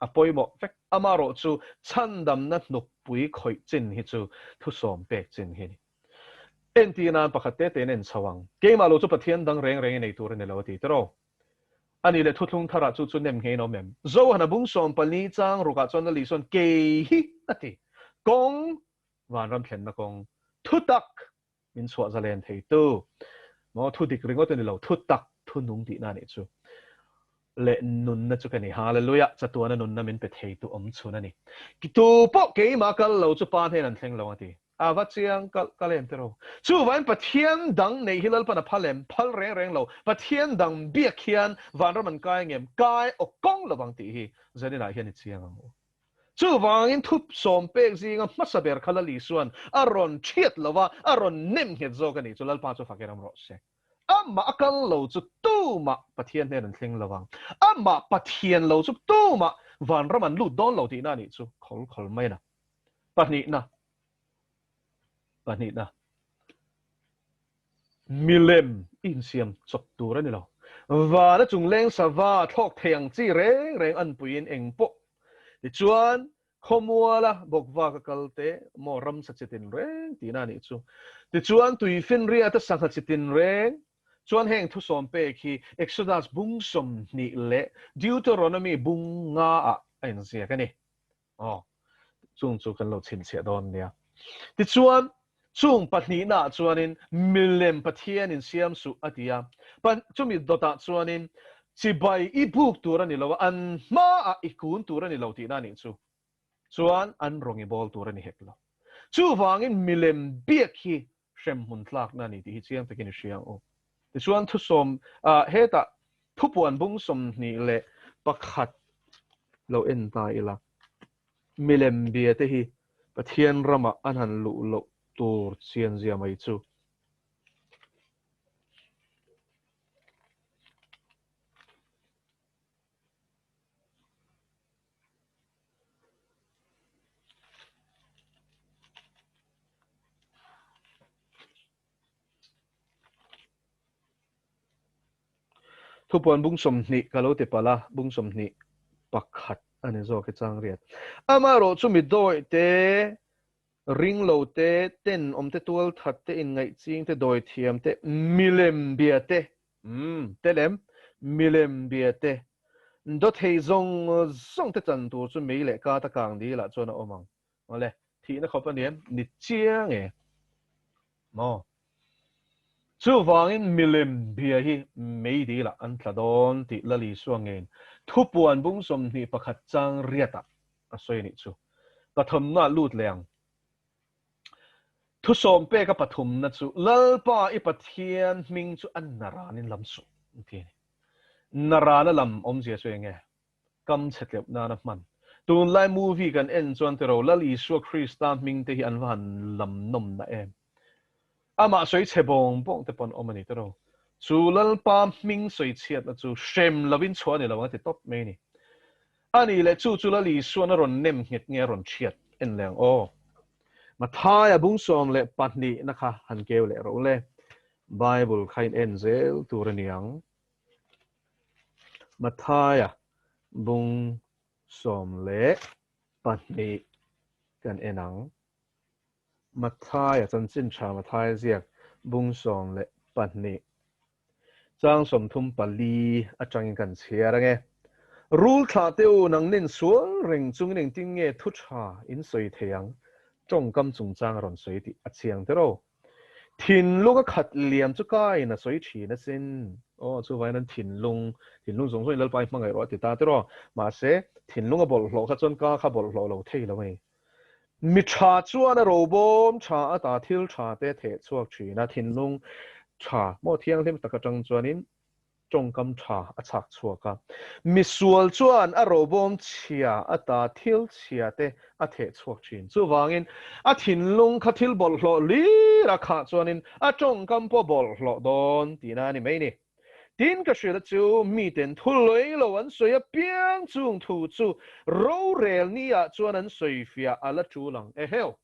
A pawimawh vek. Amaherawh chu chhandamna hnukpui khawih chin hi chu thusawm pek chin hi a ni. Entir nan pakhat te tein en chho ang. Keimah lo chu Pathian dang reng reng i nei tur a ni lo a ti tiraw. A nih leh thuthlung tharah chu chu nem ngei in awm em? Zohana bung 14 chang rukah chuan Lali chuan kei hi a ti. Kawng, vanram thlenna kawng, thutak min chhuah zalen thei tu. Maw thu dik ringawt a ni lo, thu tak, thu nung tihna a nih chu. Leh nunna chu ka ni. Hallelujah! Chatuana nunna min pe thei tu awm chhun a ni. Tu pawh keimah kal lo chu Pa hnen an thleng lo a ti. A va chiang kalh kalh em tiraw? Chuvangin Pathian dang neih hi Lalpan a phal em? Phal reng reng lo. Pathian dang biak hian vanram an kai ngem? Kai aw kawng lovang tih hi zaninah hian i chiang ang u. Chuvangin thu sawm pek zinga hmasa ber kha Lal Isuan a rawn thiat lo va, a rawn nem nghet zawk a nih chu Lalpa chu fak eram rawh se. Amah a kal lo chu tumah Pathian hnen an thleng lo vang. Amah Pathian lo chu tumah vanram an lut dawn lo tihna a nih chu khawl khawl mai a na. Pahnihna. Pahnihna. Milem i insiam chawp tur a ni lo. Vana chung leng sava thlawk thei ang chi reng reng anpuiin eng pawh. Tichuan, khawmuala bawkvak a kal te maw ramsa chi tin reng tihna a nih chu. Tichuan, tuifinriat a sangha chi tin reng chuan heng thusawm pek hi Exodus bung 20 leh Deuteronomy bung nga ah a inziak a ni. Aw, chung chu kan lo chhinchhiah dawn nia. Tichuan, chung pahnihnaah chuanin milem Pathianin siam suh a ti a. Chumi dawtah chuanin chibai i buk tur a ni lo a, an hmaah i kun tur a ni lo tihna a nih chu. Chuan an rawng i bawl tur a ni hek lo. Chuvangin milem biak hi hremhmun tlakna a ni tih hi chiang takin i hria ang u. Tichuan thusawm, hetah thupuan bung 21 lo en ta ila, milem bia te hi Pathian ramah an han luh loh tur chianzia mai chu. Thupuan bung 20 ka lo ti palh a, bung 21 a ni zawk e chang riat. Amaherawh chu mi dawih te, ring lo te, tenawm te, tualthat te, inngaih ching te, dawithiam te, milem bia te, Umm, te lem, milem bia te, dawthei zawng zawng te chan tur chu mei leh kata kang dil ah chuan a awm ang. Awle, thihna khawp a ni em? Ni chiang e. Maw? Chuvangin milem bia hi mei dil ah an tla dawn tih Lal Isua ngein thupuan bung 21 chang riat ah a sawi a nih chu. Pathumna lut leh ang. Thusawm peka pathumna chu Lalpa i Pathian hming chu a naranin lam suh an ti a ni. Narana lam awmzia chu eng nge? Kam chhe tleuh nana hman. Tunlai movie kan en chuan tiraw Lal Isua Krista hming te hi an va han lam nawm na em. Amah sawi chhe bawng bawng te pawh an awm a ni tiraw. Chu Lalpa hming sawi chhiatna chu hrem lovin chhuah a ni lo ang a ti tawp mai a ni. A nih leh chu chu Lal Isuan a rawn nem nghet nge a rawn chhiat en leh ang aw. Mathaia bung 12 na kha han keu leh rawh le. Bible kha in en zel tur a ni ang. Mathaia bung 12 kan en ang. Mathaia chanchin tha Mathaia ziak bung 12 Chang 34 atangin kan chhiar ange. Rul thlah teh u, nangnin sual reng chungin engtin nge thu tha in sawi thei ang? Tawngkam chungchang a rawn sawi tih a chiang tiraw? Thinlung a khat liam chu kaiin a sawi thin asin. Aw, chuvangin an thinlung, thinlung zawng zawngin Lalpa i hmangaih rawh a ti ta tiraw? Mahse, thinlung a bawlhhlawh kha chuan ka kha bawlhhlawh lo thei lo a ni. Mi tha chuan a robawm tha ata thil tha te theh chhuak thin a, thinlung tha maw thianghlim tak atang chuanin tawngkam tha a chhak chhuak a. Mi sual chuan a robawm chhia ata thil chhia te a theh chhuak thin. Chuvangin a thinlung kha thil bawlhhlawh lir a khah chuanin a tawngkam pawh bawlhhlawh dawn tihna a ni mai ni. Tin ka hrilh chu miten thu lei lo an sawi apiang chung thu chu rorel ni ah chuan an sawi fiah a la tul ang. Eheu!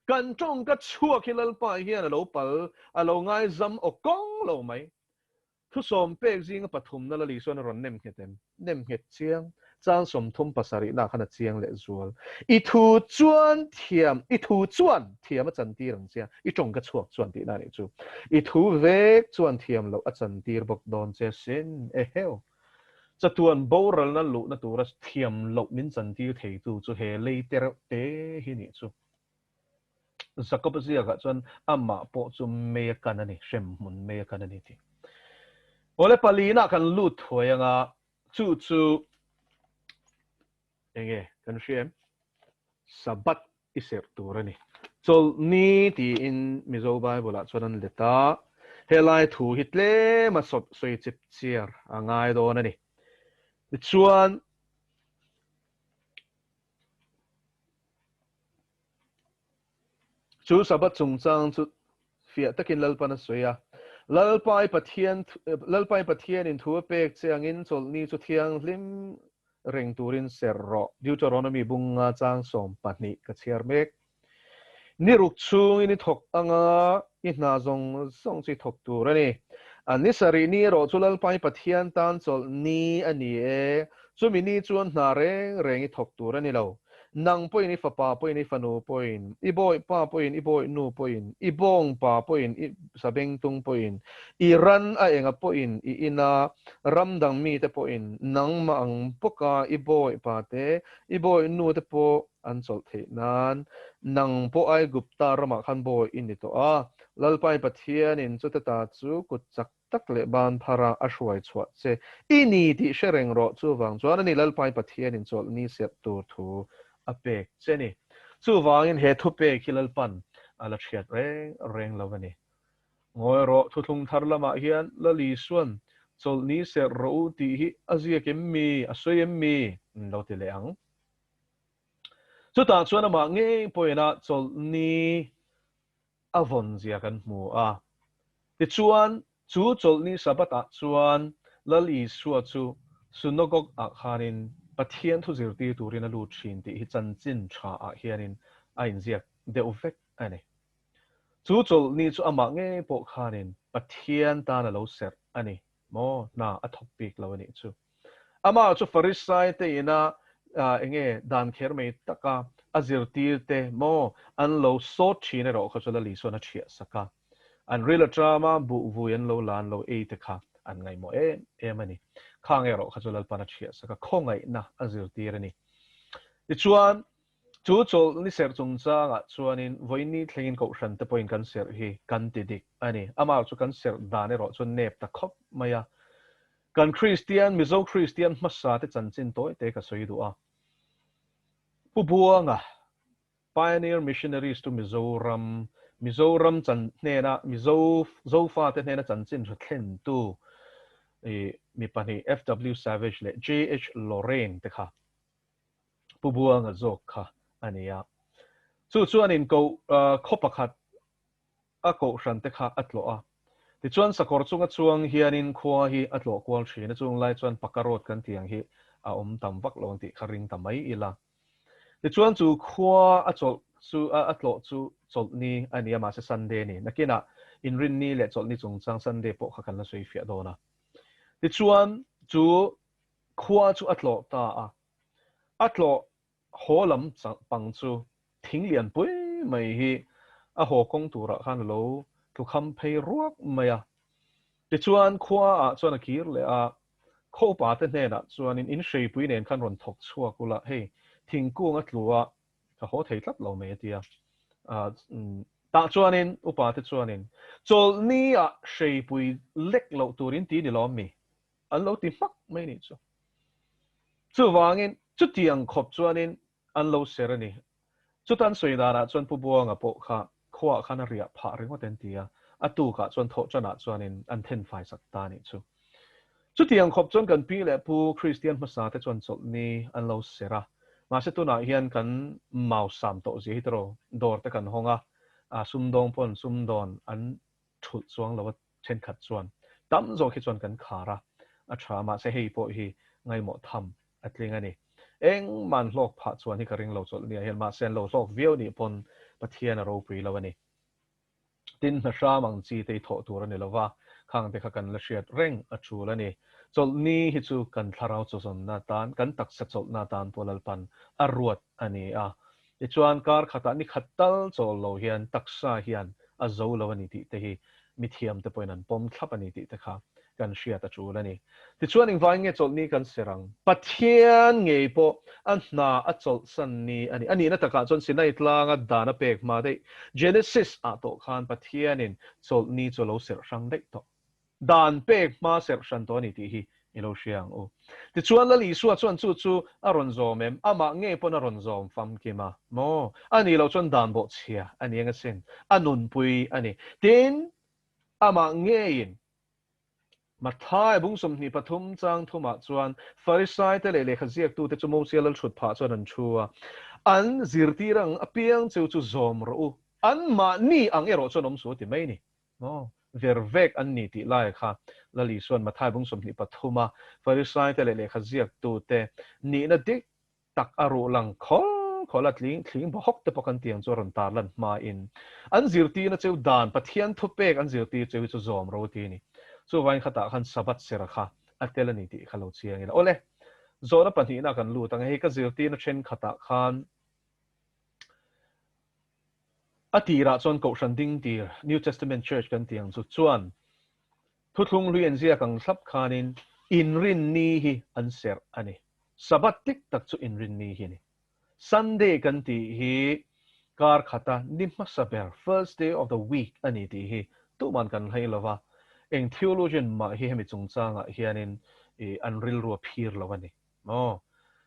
Kan tawng ka chhuak hi Lalpa hian a lo pal, a lo ngaizam aw kawng lo mai. Thusawm pek zinga pathumna Lali chuan a rawn nem nghet em? Nem nghet chiang. Chang 37 nah khan a chiang leh zual. I thu chuan thiam, i thu chuan thiam a chantir ang che a, i tawng ka chhuak chuan tihna a nih chu. I thu vek chuan thiam loh a chantir bawk dawn che sin. Eheu! Chatuan boralna luhna tura thiam loh min chantir theitu chu he lei te reuh te hi nih chu. Jakob-a ziakah chuan amah pawh chu mei a kan a ni, hremhmun mei a kan a ni tih. Awle palina kan lut thuai anga Chu chu enge kan hria em? Sabbath i serh tur a ni. Chawlhni tiin Mizo Bible-ah chuan an let a, helai thu hi tlema sawi chip chiar a ngai dawn a ni. Tichuan, chu Sabbath chungchang chu fiah takin Lalpan a sawi a, Lalpai Pathian, Lalpai Pathianin thu a pek che angin chawlhni chu thianghlim reng turin ser rawh. Deuteronomy bunga chang 12 ka chhiar mek. Ni ruk chhungin i thawk anga i hna zawng zawng chu i thawk tur a ni. A ni sarih ni erawh chu Lalpai Pathian tan chawlh ni a ni e. Chumi ni chuan hna reng reng i thawk tur a ni lo. Nang pawhin i fapa pawhin i fanu pawhin, i bawipa pawhin i bawihnu pawhin, i bawngpa pawhin i sabengtung pawhin, i ran a enga pawhin i ina ram dang mite pawhin nangmah ang bawka i bawipa te, i bawihnu te pawh an chawlh theih nan. Nang pawh Aigupta ramah khan bawi i ni tawh a, Lalpai Pathianin chute ta chu kut chak tak leh ban phara a hruai chhuah che i ni tih hre reng rawh. Chuvang chuan a ni Lalpai Pathianin chawlhni serh tur thu a pek che ni. Chuvangin he thupek hi Lalpan a la hriat reng reng lo a ni. Ngawi rawh, thuthlung thar lamah hian Lal Isuan chawlhni serh rawh u tih hi a ziak em mi, a sawi em mi? Min lo ti leh ang. Chutah chuan amah ngei pawhin chawlhni a vawn zia kan hmu a. Tichuan, chu chawlhni Sabbath-ah chuan Lal Isua chu synagogue-ah khanin Pathian thu zirtir turin a lut thin tih hi chanchin thaah hianin a inziak deuh vek a ni. Chu chawlhni chu amah ngei pawh khanin Pathian tan a lo serh a ni maw? Hna a thawk bik lo a nih chu. Amah chu Farisai te ina enge dan kher mai taka a zirtir te maw an lo sawt thin erawh kha chu Lal Isuan a thiah sak a. An ril aṭam a, buh vui an lo la an lo ei te kha an ngaihmawh em em a ni. Khang erawh kha chu Lalpan a thiah sak a, khawngaihna a zirtir a ni. Tichuan, chu chawlhni serh chungchangah chuanin vawiin thlengin Kohhran te pawhin kan serh hi kan ti dik a ni. Amah chu kan serh dan erawh chu nep ta khawp mai a. Kan Kristian, Mizo Kristian hmasa te chanchin tawi te ka sawi duh a. Pu Buanga, Pioneer Missionaries to Mizoram, Mizoram chan hnena Mizo Zofa te hnena chanchin hre thlentu i mi pahnih FW Savage leh JH Lorraine te kha Pu Buanga zawk kha a ni a. Chu chuanin ko khaw pakhat a kohhran te kha a tlawh a. Tichuan sakawr chunga chuang hianin khua hi a tlawh kual thin a, chung lai chuan paka road kan tih ang hi a awm tam vak lo ang tih kha ring ta mai ila. Tichuan chu khua a chawlh chu a tlawh chu chawlhni a ni a, mahse Sunday a ni. Nakinah inrinni leh chawlhni chungchang Sunday pawh kha kan la sawi fiah dawn a. Tichuan chu khua chu a tlawh ta a, a tlawh haw lam pang chu thing lian pui mai hi a haw kawng turah khan a lo tlu kham phei ruak mai a. Tichuan khua ah chuan a kir leh a, khaw upa te hnenah chuanin in hreipui nen khan rawn thawk chhuak ula, hei thingkung a tlu a, ka haw thei tlat lo mai a ti a. Tah chuanin upa te chuanin chawlhni ah hreipui lek loh turin ti ni lawm mi? An lo ti hmak mai nih chu. Chuvangin chutiang khawp chuanin an lo ser a ni. Chutan sawi danah chuan Pu Buanga pawh kha khuaah khan a riah phah ringawt an ti a, a tukah chuan thawhṭanah chuanin an then fai sak ta nih chu. Chutiang khawp chuan kan pi leh pu Kristian hmasa te chuan chawlhni an lo ser a, mahse tunah hian kan mausam tawh zia hi tiraw dawr te kan hawng a, sumdawng pawn sumdawn an thulh chuang lo a thenkhat chuan tam zawk hi chuan kan khar a, a tha mahse hei pawh hi ngaimawh tham a tling a ni. Engmah an hlawk phah chuan hi ka ring lo chawlh nia hian mahse an lo hlawk viau nih pawn Pathian a ropui lo a ni. Tin hna hram ang chi te hi thawh tur a ni lova, khang te kha kan la hriat reng a tul a ni. Chawlhni hi chu kan thlarau chawzawnna atan, kan taksa chawlhna atan pawh Lalpan a ruat a ni a. Tichuan kar khatah ni khat tal chawl lo hian taksa hian a zo lo a ni tih te hi mithiam te pawhin an pawm thlap a ni tih te kha kan hriat a tul a ni. Tichuan engvangin nge chawlhni kan ser ang? Pathian ngei pawh a hna a chawlhsan ni a ni. A nihna takah chuan Sinai tlanga dan a pek hma daih Genesis ah tawh khan Pathianin chawlhni chu a lo serh hrang daih tawh. Dan pek hma serh hran tawh a ni tih hi I lo hria ang u. Tichuan Lal Isua chuan chu chu a rawn zawm em? Amah ngei pawn a rawn zawm famkim a maw? A nih loh chuan dan bawhchhia a ni ang asin. A nunpui a ni. Tin, amah ngeiin Mathai bung 23 chang thumah chuan Farisaite leh lehkha ziaktute chu Mosia lal thut phah chuan an thu a, An zirtir ang apiang cheu chu zawm rawh u, anmahni ang erawh chuan awm suh a ti mai a ni. Maw? Ver vek an ni tih lai kha Lal Isua'n Mathai bung 23 a Farisaite leh lehkha ziaktute nihna dik tak a ruh lang khawl khawl a, tling thling bawhawk te pawh kan tiang chu a rawn tar lan hmain an zirtirna cheu dan Pathian thupek an zirtir cheu hi chu zawm ro ti a ni. Chuvangin khatah khan Sabbath sera kha a tel a ni tih kha lo chiang ila. Awle, zawhna pahnihna kan lut ang. Hei ka zirtirna thenkhatah khan a tirah chuan Kohhran ding tir, New Testament Church kan tih ang chu, chuan Thuthlung hlui an ziak ang thlap khanin inrinni hi an serh a ni. Sabbath dik tak chu inrinni hi a ni. Sunday kan tih hi kar khata ni hmasa ber, first day of the week, a ni tih hi tuman kan hlei lo va, eng theologian mah hi hemi chungchangah hianin an rilru a phir lo a ni. Maw?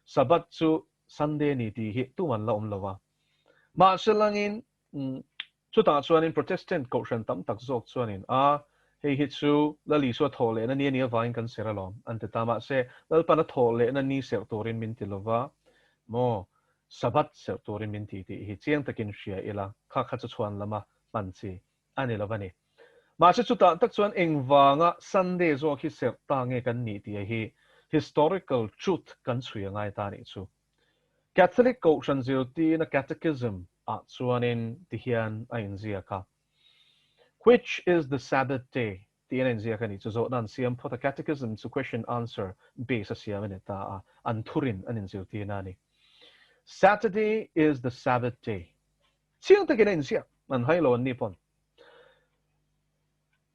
Sabbath chu Sunday a ni tih hi tuman la awm lo va. Mahse langin Chutah chuanin Protestant kohhran tam tak zawk chuanin, A, hei hi chu Lal Isua thawh lehna ni a nih avangin kan serh alawm, an ti ta. Mahse, Lalpan a thawh lehna ni serh turin min ti lova, maw, Sabbath serh turin min ti tih hi chiang takin hria ila, kha kha chu chhuan lama hman chi a ni lo va ni. Mahse, chutah tak chuan engvanga Sunday zawk hi serh ta nge kan nih tih hi historical truth kan chhui a ngai ta nih chu. Catholic Kohhran zirtirna Catechism ah chuanin ti hian a inziak a, Which is the Sabbath day? tiin a inziak a ni. Chu zawhna an siam phawt a, Catechism chu question answer base a siam a ni ta a, an thurin an inzirtirna a ni. Saturday is the Sabbath day. Chiang takin a inziak, an hai lo an ni pawn.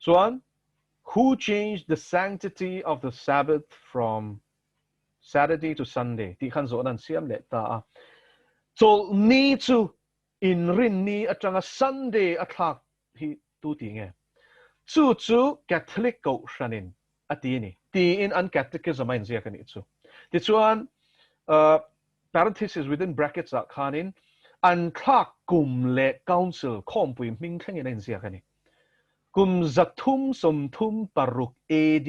Chuan, Who changed the sanctity of the Sabbath from Saturday to Sunday tih khan zawhna an siam leh ta a. Chawlhni chu inrinni atanga Sunday a thlak hi tu ti nge? Chu chu Catholic Kohhranin a ti a ni tiin an Catechism a inziak a nih chu. Tichuan, parenthesis within brackets ah khanin an thlak kum leh Council khawmpui hming thlengin a inziak a ni. Kum 336 AD,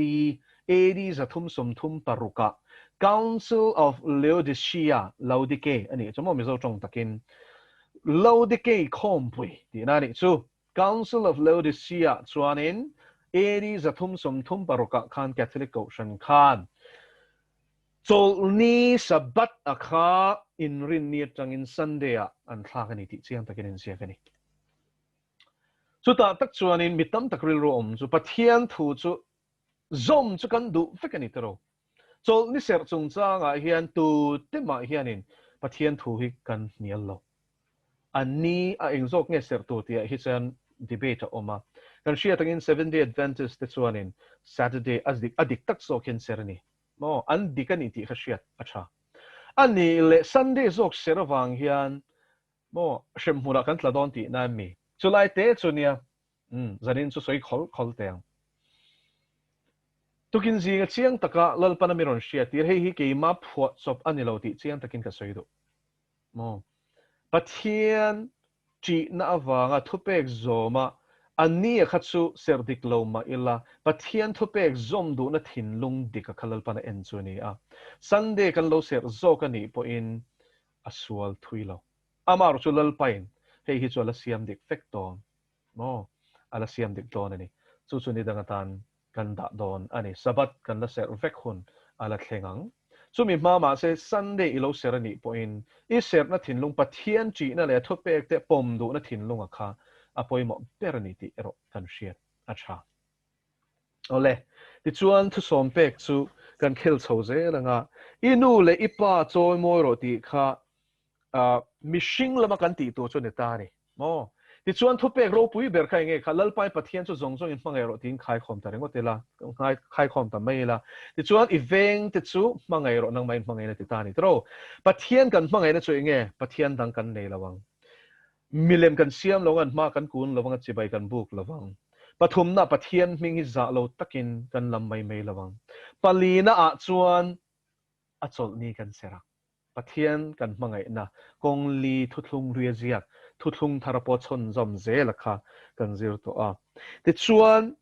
AD 336 ah Council of Laodicea, Laodike a nih chu maw Mizo tawng takin Laodikei khawmpui tihna a nih chu. Council of Laodicea chuanin AD 336 ah khan Catholic Kohhran khan Chawlhni Sabbath a kha inrinni atangin Sunday ah an thlak a ni tih chiang takin an ziak a ni. Chutah tak chuanin mi tam tak rilru awm chu Pathian thu chu zawm chu kan duh vek a ni tiro. Chawlhni serh chungchangah hian tute mah hianin Pathian thu hi kan hnial lo. A ni a eng zawk nge serh tur tihah hi chuan debate a awm a. Kan hriat angin Seventh Day Adventist te chuanin Saturday a dik a dik tak zawk hian serh a ni. Maw? An dik a ni tih kha hriat a tha. A nih leh Sunday zawk serh avang hian Maw, hremhmunah kan tla dawn tihna em mi? Chulai te chu nia, umm, zanin chu sawi khawl khawl teh ang. Tukin zinga chiang taka Lalpana mi rawn hria tir, hei hi keima phuah chawp a ni lo tih chiang takin ka sawi duh. Maw, Pathian ṭihna avanga thupek zawma a nia kha chu serh dik lo mah ila, Pathian thupek zawm duhna thinlung dik a kha Lalpana en chu a ni a. Sunday kan lo serh zawk a nih pawhin a sual thui lo. Amaherawh chu Lalpain hei hi chu a la siam dik vek dawn maw? A la siam dik dawn a ni. Chu chu ni dang atan kan dah dawn a ni. Sabbath kan la serh vek hun a la thleng ang. Chumi hma mahse Sunday i lo serh a nih pawhin i serhna thinlung Pathian ṭihna leh a thupekte pawm duhna thinlunga kha a pawimawh ber a ni tih erawh kan hriat a ṭha. Awle, tichuan thusawm pek chu kan khel chho zel ang a, i nu leh i pa chawi mawi rawh tih kha mihring lama kan tih tur chu a ni ta a ni maw? Tichuan thupek ropui ber kha enge kha Lalpai Pathian chu zawng zawngin hmangaih rawh tiin khaikhawm ta ringawt ila, khaikhawm ta mai ila. Tichuan i veng te chu hmangaih rawh nangmah in hmangaihna ti ta a ni tawh. Pathian kan hmangaihna chu enge? Pathian dang kan nei lo ang. Milem kan siam lo ang, hma kan kun lo ang a, chibai kan buk lo ang. Pathumna, Pathian hming hi zah lo takin kan lam mai mai lo ang. Palina ah chuan a chawlhni kan ser a. Pathian kan hmangaihna kawng li thuthlung hlui a ziak, thuthlung thar pawh chhawnzawm zela kha kan zir tawh a. Tichuan,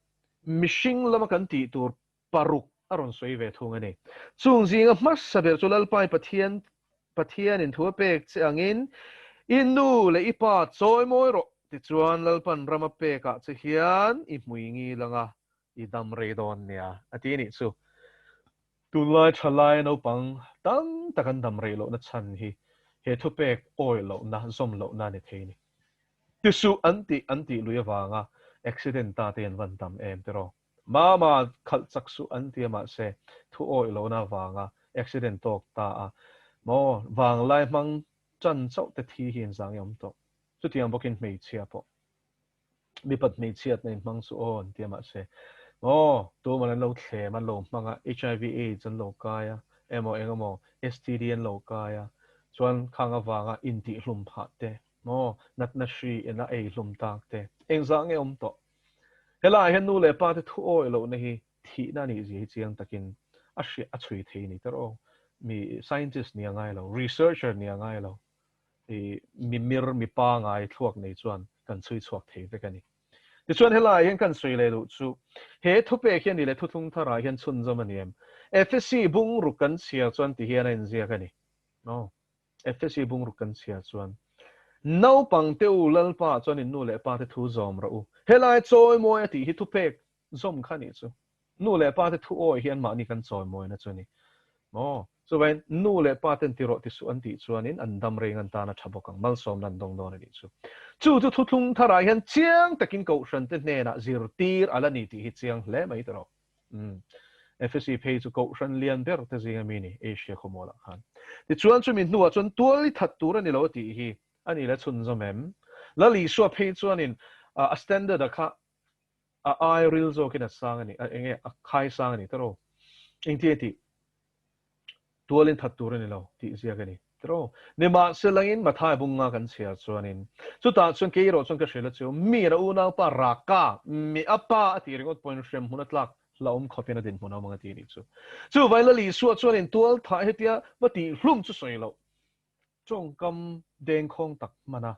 mihring lama kan tih tur paruk a rawn sawi ve thung a ni. Chung zinga hmasa ber chu Lalpai Pathian Pathianin thu a pek che angin i nu leh i pa chawi mawi rawh tichuan Lalpan ram a pekah che hian i hmui ngil anga i dam rei dawn nia a ti nih chu. Tunlai thalai naupang tam tak an dam rei lohna chhan hi he thupek awih lohna, zawm lohna a ni thei a ni. Ti suh an tih an tih lui avanga accident ta te an van tam em tiraw? Mama khalh chak suh an ti a mahse thu awih lohna avanga accident tawk ta a maw vanglai hmang chan chauh te thi hi inzang i awm tawh. Chutiang bawkin hmeichhia pawh mipat hmeichhiatna in hmang suh aw an ti a mahse maw tuman an lo thlem an lo hmang a HIV AIDS an lo kai a emaw eng emaw STD an lo kai a chuan khang avanga intihhlum phah te maw natna hri in a eihlum tak te engzah nge awm tawh. Helaiah hian nu leh pa te thu awih lohna hi thihna a nih zia hi chiang takin a hriat a chhui thei a ni tawrh aw. Mi scientist nia ngai lo, researcher nia ngai lo, i mi mir, mi pangai thluak nei chuan kan chhui chhuak thei vek a ni. Tichuan helaiah hian kan sawi leh duh chu he thupek hi a ni leh thuthlung tharah hian chhunzawm a ni em? Efesi bungruk kan chhiar chuan ti hian a inziak a ni. No. Efesi bungruk kan chhia chuan, Naupang te u, Lalpa chuan in nu leh pa te thu zawm rawh u. Helai chawimawi a tih hi thupek zawm kha nih chu. Nu leh pa te thu awi hi anmahni kan chawimawina chu a ni. Maw? Chuvangin nu leh pa ten ti rawh ti suh an tih chuanin an dam reng an tan a tha bawk ang, malsawmna an dawng dawn a nih chu. Chu chu thuthlung tharah hian chiang takin Kohhran te hnenah zirtir a la ni tih hi chiang hle mai tawh rawh. Umm. Efesi phei chu Kohhran lian ber te zinga mi ni, Asia khawmualah khan. Tichuan chumi hnuah chuan tual i that tur a ni lo a tih hi a ni le chhunzawm em? Lal Isua phei chuanin a standard a kha a ai ril zawkin a sang a ni, eng nge a khai sang a ni tawrh aw. Engtin a tih? Tualin that tur a ni lo tih ziak a ni tiraw. Nimahselangin Mathai bunga kan chhiar chuanin chutah chuan kei erawh chuan ka hrilh a chu mi a unaupa Raka mi a pa a tih ringawt pawhin hremhmun a tlak hlauhawm khawpin a dinhmun a awm ang a ti a nih chu. Chuvangin Lal Isua chuanin tual thah hetia va tihhlum chu sawi loh Tawngkam dengkhawng tak hmana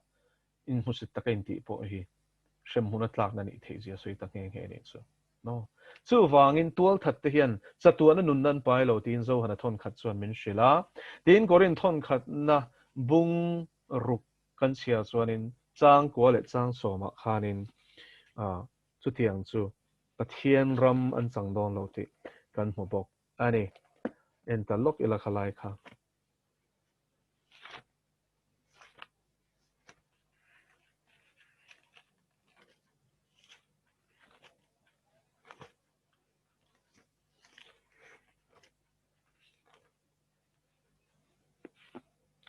inhmusit taka intih pawh hi hremhmun a tlakna nih theih zia sawi ta nghe nghe nih chu. No. Chuvangin tualthat te hian chatuahna nunna an pai lo tiin Zohana thawnkhat chuan min hrilh a. Tin, Korinth thawnkhatna bung ruk kan chhiar chuanin changkua leh changsawmah khanin chutiang chu Pathian ram an chang dawn lo tih kan hmu bawk a ni. En ta lawk ila khalai kha.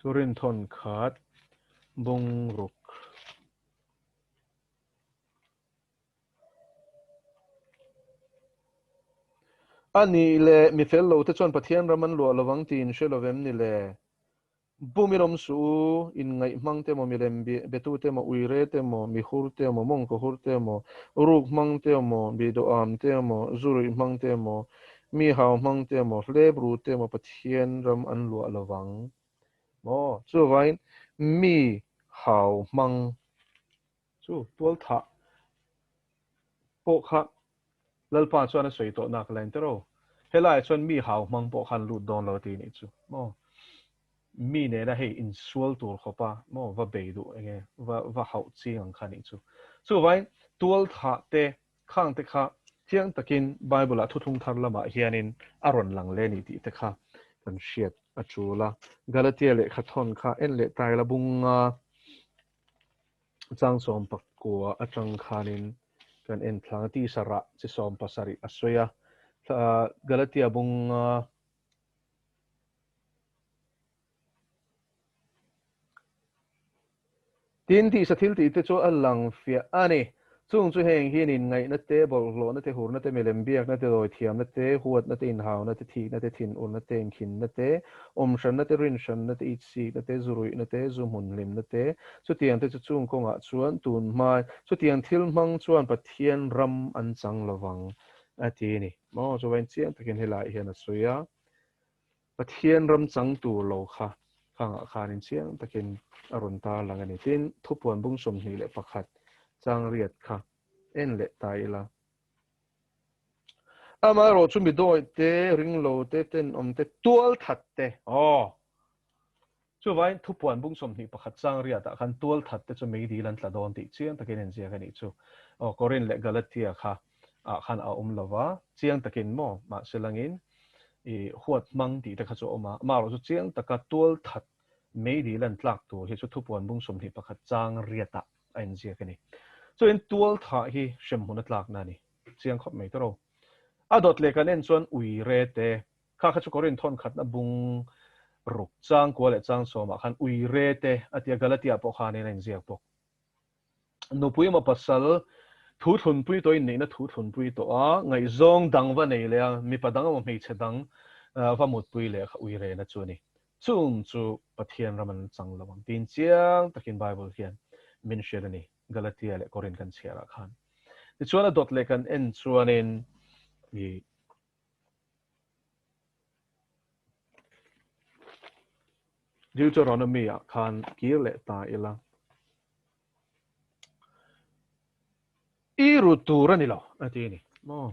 Rinthon khat bungruk. A nih leh mi fel lo te chuan Pathian ram an luah lovang tih in hre lo vem ni le? Bum in awm suh u, in ngaih hmang te emaw, milem betu te emaw, uire te emaw, mi hur te emaw, mawngkaw hur te emaw, ruk hmang te emaw, biduham te emaw, zu ruih hmang te emaw, mi hau hmang te emaw, hlep ru te emaw Pathian ram an luah lovang maw? Chuvangin mi hau hmang Chu tualthah pawh kha Lalpa chuan a sawi tawh nak la inter aw. Helaiah chuan mi hau hmang pawh khan lut dawn lo a ti nih chu maw. Mi nena hei insual tur khawpa maw va bei duh enge va va hauh ching ang kha nih chu. Chuvangin tualthah te khang te kha chiang takin Bible ah thuthlung thar lamah hianin a rawn lang leh a ni tih te kha kan hriat a tul a. Galatia lehkha thawn kha en leh taila bunga Chang 11 atang khanin kan en thlang a, tisa rah chi 17 a sawi a, Galatia bunga Tin, tisa thil tih te chu a lang fiah a ni. Chung chu heng hian inngaihna te, bawlhhlawhna te, hurna te, milem biakna te, dawithiamna te, huatna te, inhauna te, thikna te, thinurna te, inkhinna te, awmhranna te, rinhranna te, itsikna te, zuruihna te, zu hmunhlimna te, chutiang te chu chung kawngah chuan tun hma chutiang thil hmang chuan Pathian ram an chang lovang a ti a ni. Maw chuvain chiang takin helaiah hian a sawi a, Pathian ram chang tur lo kha khangah khanin chiang takin a rawn tarlang a ni. Tin, thupuan bung 21 chang riat kha en leh ta ila. Amaherawh chu mi dawi te, ringlo te, tenawm te, tual that te, aw! Chuvain thupuan bung 21 chang riatah khan tual that te chu meidil an tla dawn tih chiang takin inziak a nih chu. Aw, Korin leh Galatia kha ah khan a awm lo va, chiang takin maw, mahse langin i huat hmang tih te kha chu a awm a, amaherawh chu chiang taka tual that meidil an tlak tur hi chu thupuan bung 21 chang riatah a inziak a ni. Chuin tual thah hi hremhmun a tlakna a ni. Chiang khawp mai tawrh o. A dawt leh kan en chuan ui re te, kha kha chu Korin thawn khatna bung ruk chang kua leh chang sawmah khan ui re te a tia Galatia pawh khanin a inziak bawk. Nupui emaw pasal thu thlunpui tawh inneihna thu thlunpui tawh a, ngaihzawng dang va nei leh a, mipa dang emaw hmeichhe dang va mutpui leh kha ui rena chu a ni. Chung chu Pathian ram an chang lo ang tiin chiang takin Bible hian min hriat a ni, Galatia leh Korin kan chhiarah khan. Tichuan a dawt leh kan en chuanin i Deuteronomy-ah khan kir leh ta ila. I ru tur a ni lo, a ti a ni. Maw?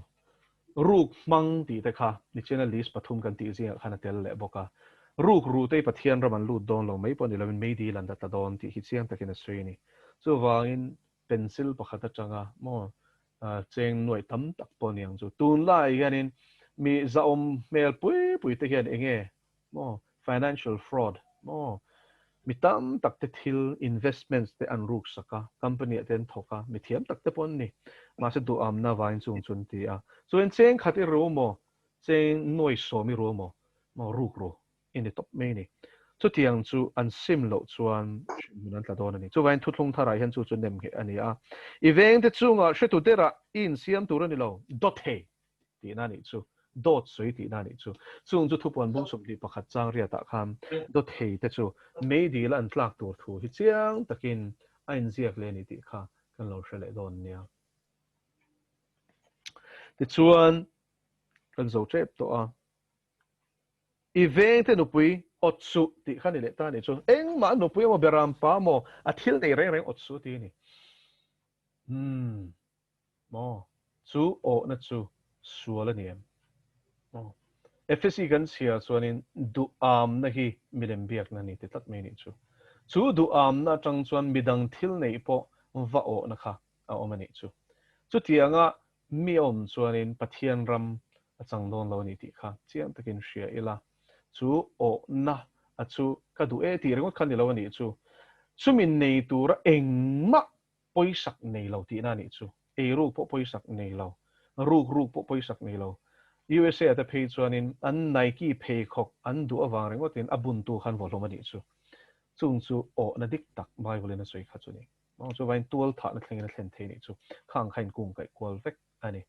Ruk hmang tih te kha nichina list pathum kan tih zingah khan a tel leh bawk a. Ruk ru te hi Pathian ram an lut dawn lo mai pawh ni lovin meidil an la tla dawn tih hi chiang takin a sawi a ni. Chuvangin pencil pakhat atanga maw cheng nuaih tam tak pawh a ni ang chu. Tunlaiah hianin mi zahawm hmel pui pui te hian enge maw financial fraud maw mi tam tak te thil investments te an ruk sak a, company ah te an thawk a, mi thiam tak te pawh an ni. Mahse duhamna vangin chung chu an ti a. Chuan cheng khat i ru maw, cheng nuai sawm i ru maw, maw ruk ru i ni tawp mai a ni. Chutiang chu an sim loh chuan hrimhmun an tla dawn a ni. Chuvangin thuthlung tharah hian chu chu nem ngheh a ni a. I vengte chungah hretu derah i insiam tur a ni lo, dawthei tihna a nih chu, dawt sawi tihna a nih chu. Chung chu thupuan bung 21 chang riatah khan dawthei te chu meidil a an tlak tur thu hi chiang takin a inziak leh a ni tih kha kan lo hre leh dawn nia. Tichuan, kan zo tep tawh a, I vengte nupui awt suh tih kha ni leh ta a nih chu. Engmah nupui emaw beram pa emaw a thil nei reng reng awt suh tih a ni. Umm. Maw? Chu awhna chu sual a ni em? Maw? Efesi kan chhiar chuanin duhamna hi milem biakna a ni ti tlat mai a nih chu. Chu duhamna atang chuan midang thil neih pawh va awhna kha a awm a nih chu. Chutianga mi a awm chuanin Pathian ram a chang dawn lo a ni tih kha chiang takin hria ila. Chu awhna a chu ka duh e tih ringawt kha ni lo a nih chu. Chumi nei tura engmah pawisak nei lo tihna a nih chu. Eiruk pawh pawisak nei lo, ruk ruk pawh pawisak nei lo. USA te phei chuanin an Nike pheikhawk an duh avang ringawtin a buntu khan vawhlawm a nih chu. Chung chu awhna dik tak Bible in a sawi kha chu ni. Mawng chu vain tual thahna thlengin a thlen thei nih chu. Khang kha inkung kaih kual vek a ni.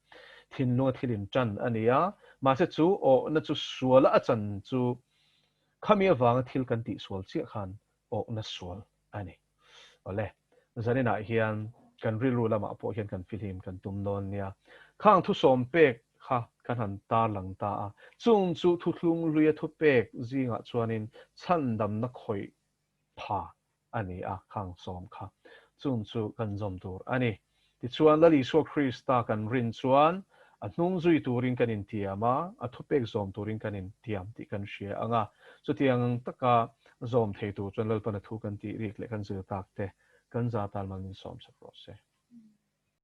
Thinlunga thil in tan a ni a, mahse chu awhna chu suala a chan chu khami avanga thil kan tihsual chiah khan awhna sual a ni. Awle, zaninah hian kan rilru lamah pawh hian kan fihlim kan tum dawn nia. Khang thusawm pek kha kan han tarlang ta a, chung chu thuthlung hluia thupek zingah chuanin chhandamna khawih pha a ni a, khang sawm kha chung chu kan zawm tur a ni. Tichuan, Lal Isua Krista kan rin chuan a hnung zui turin kan intiam a, a thupek zawm turin kan intiam tih kan hria ang a. Chutiang ang taka zawm thei tur chuan Lalpana thu kan tih rik leh kan zir tak te kan za tan mal min sawm sak rawh se.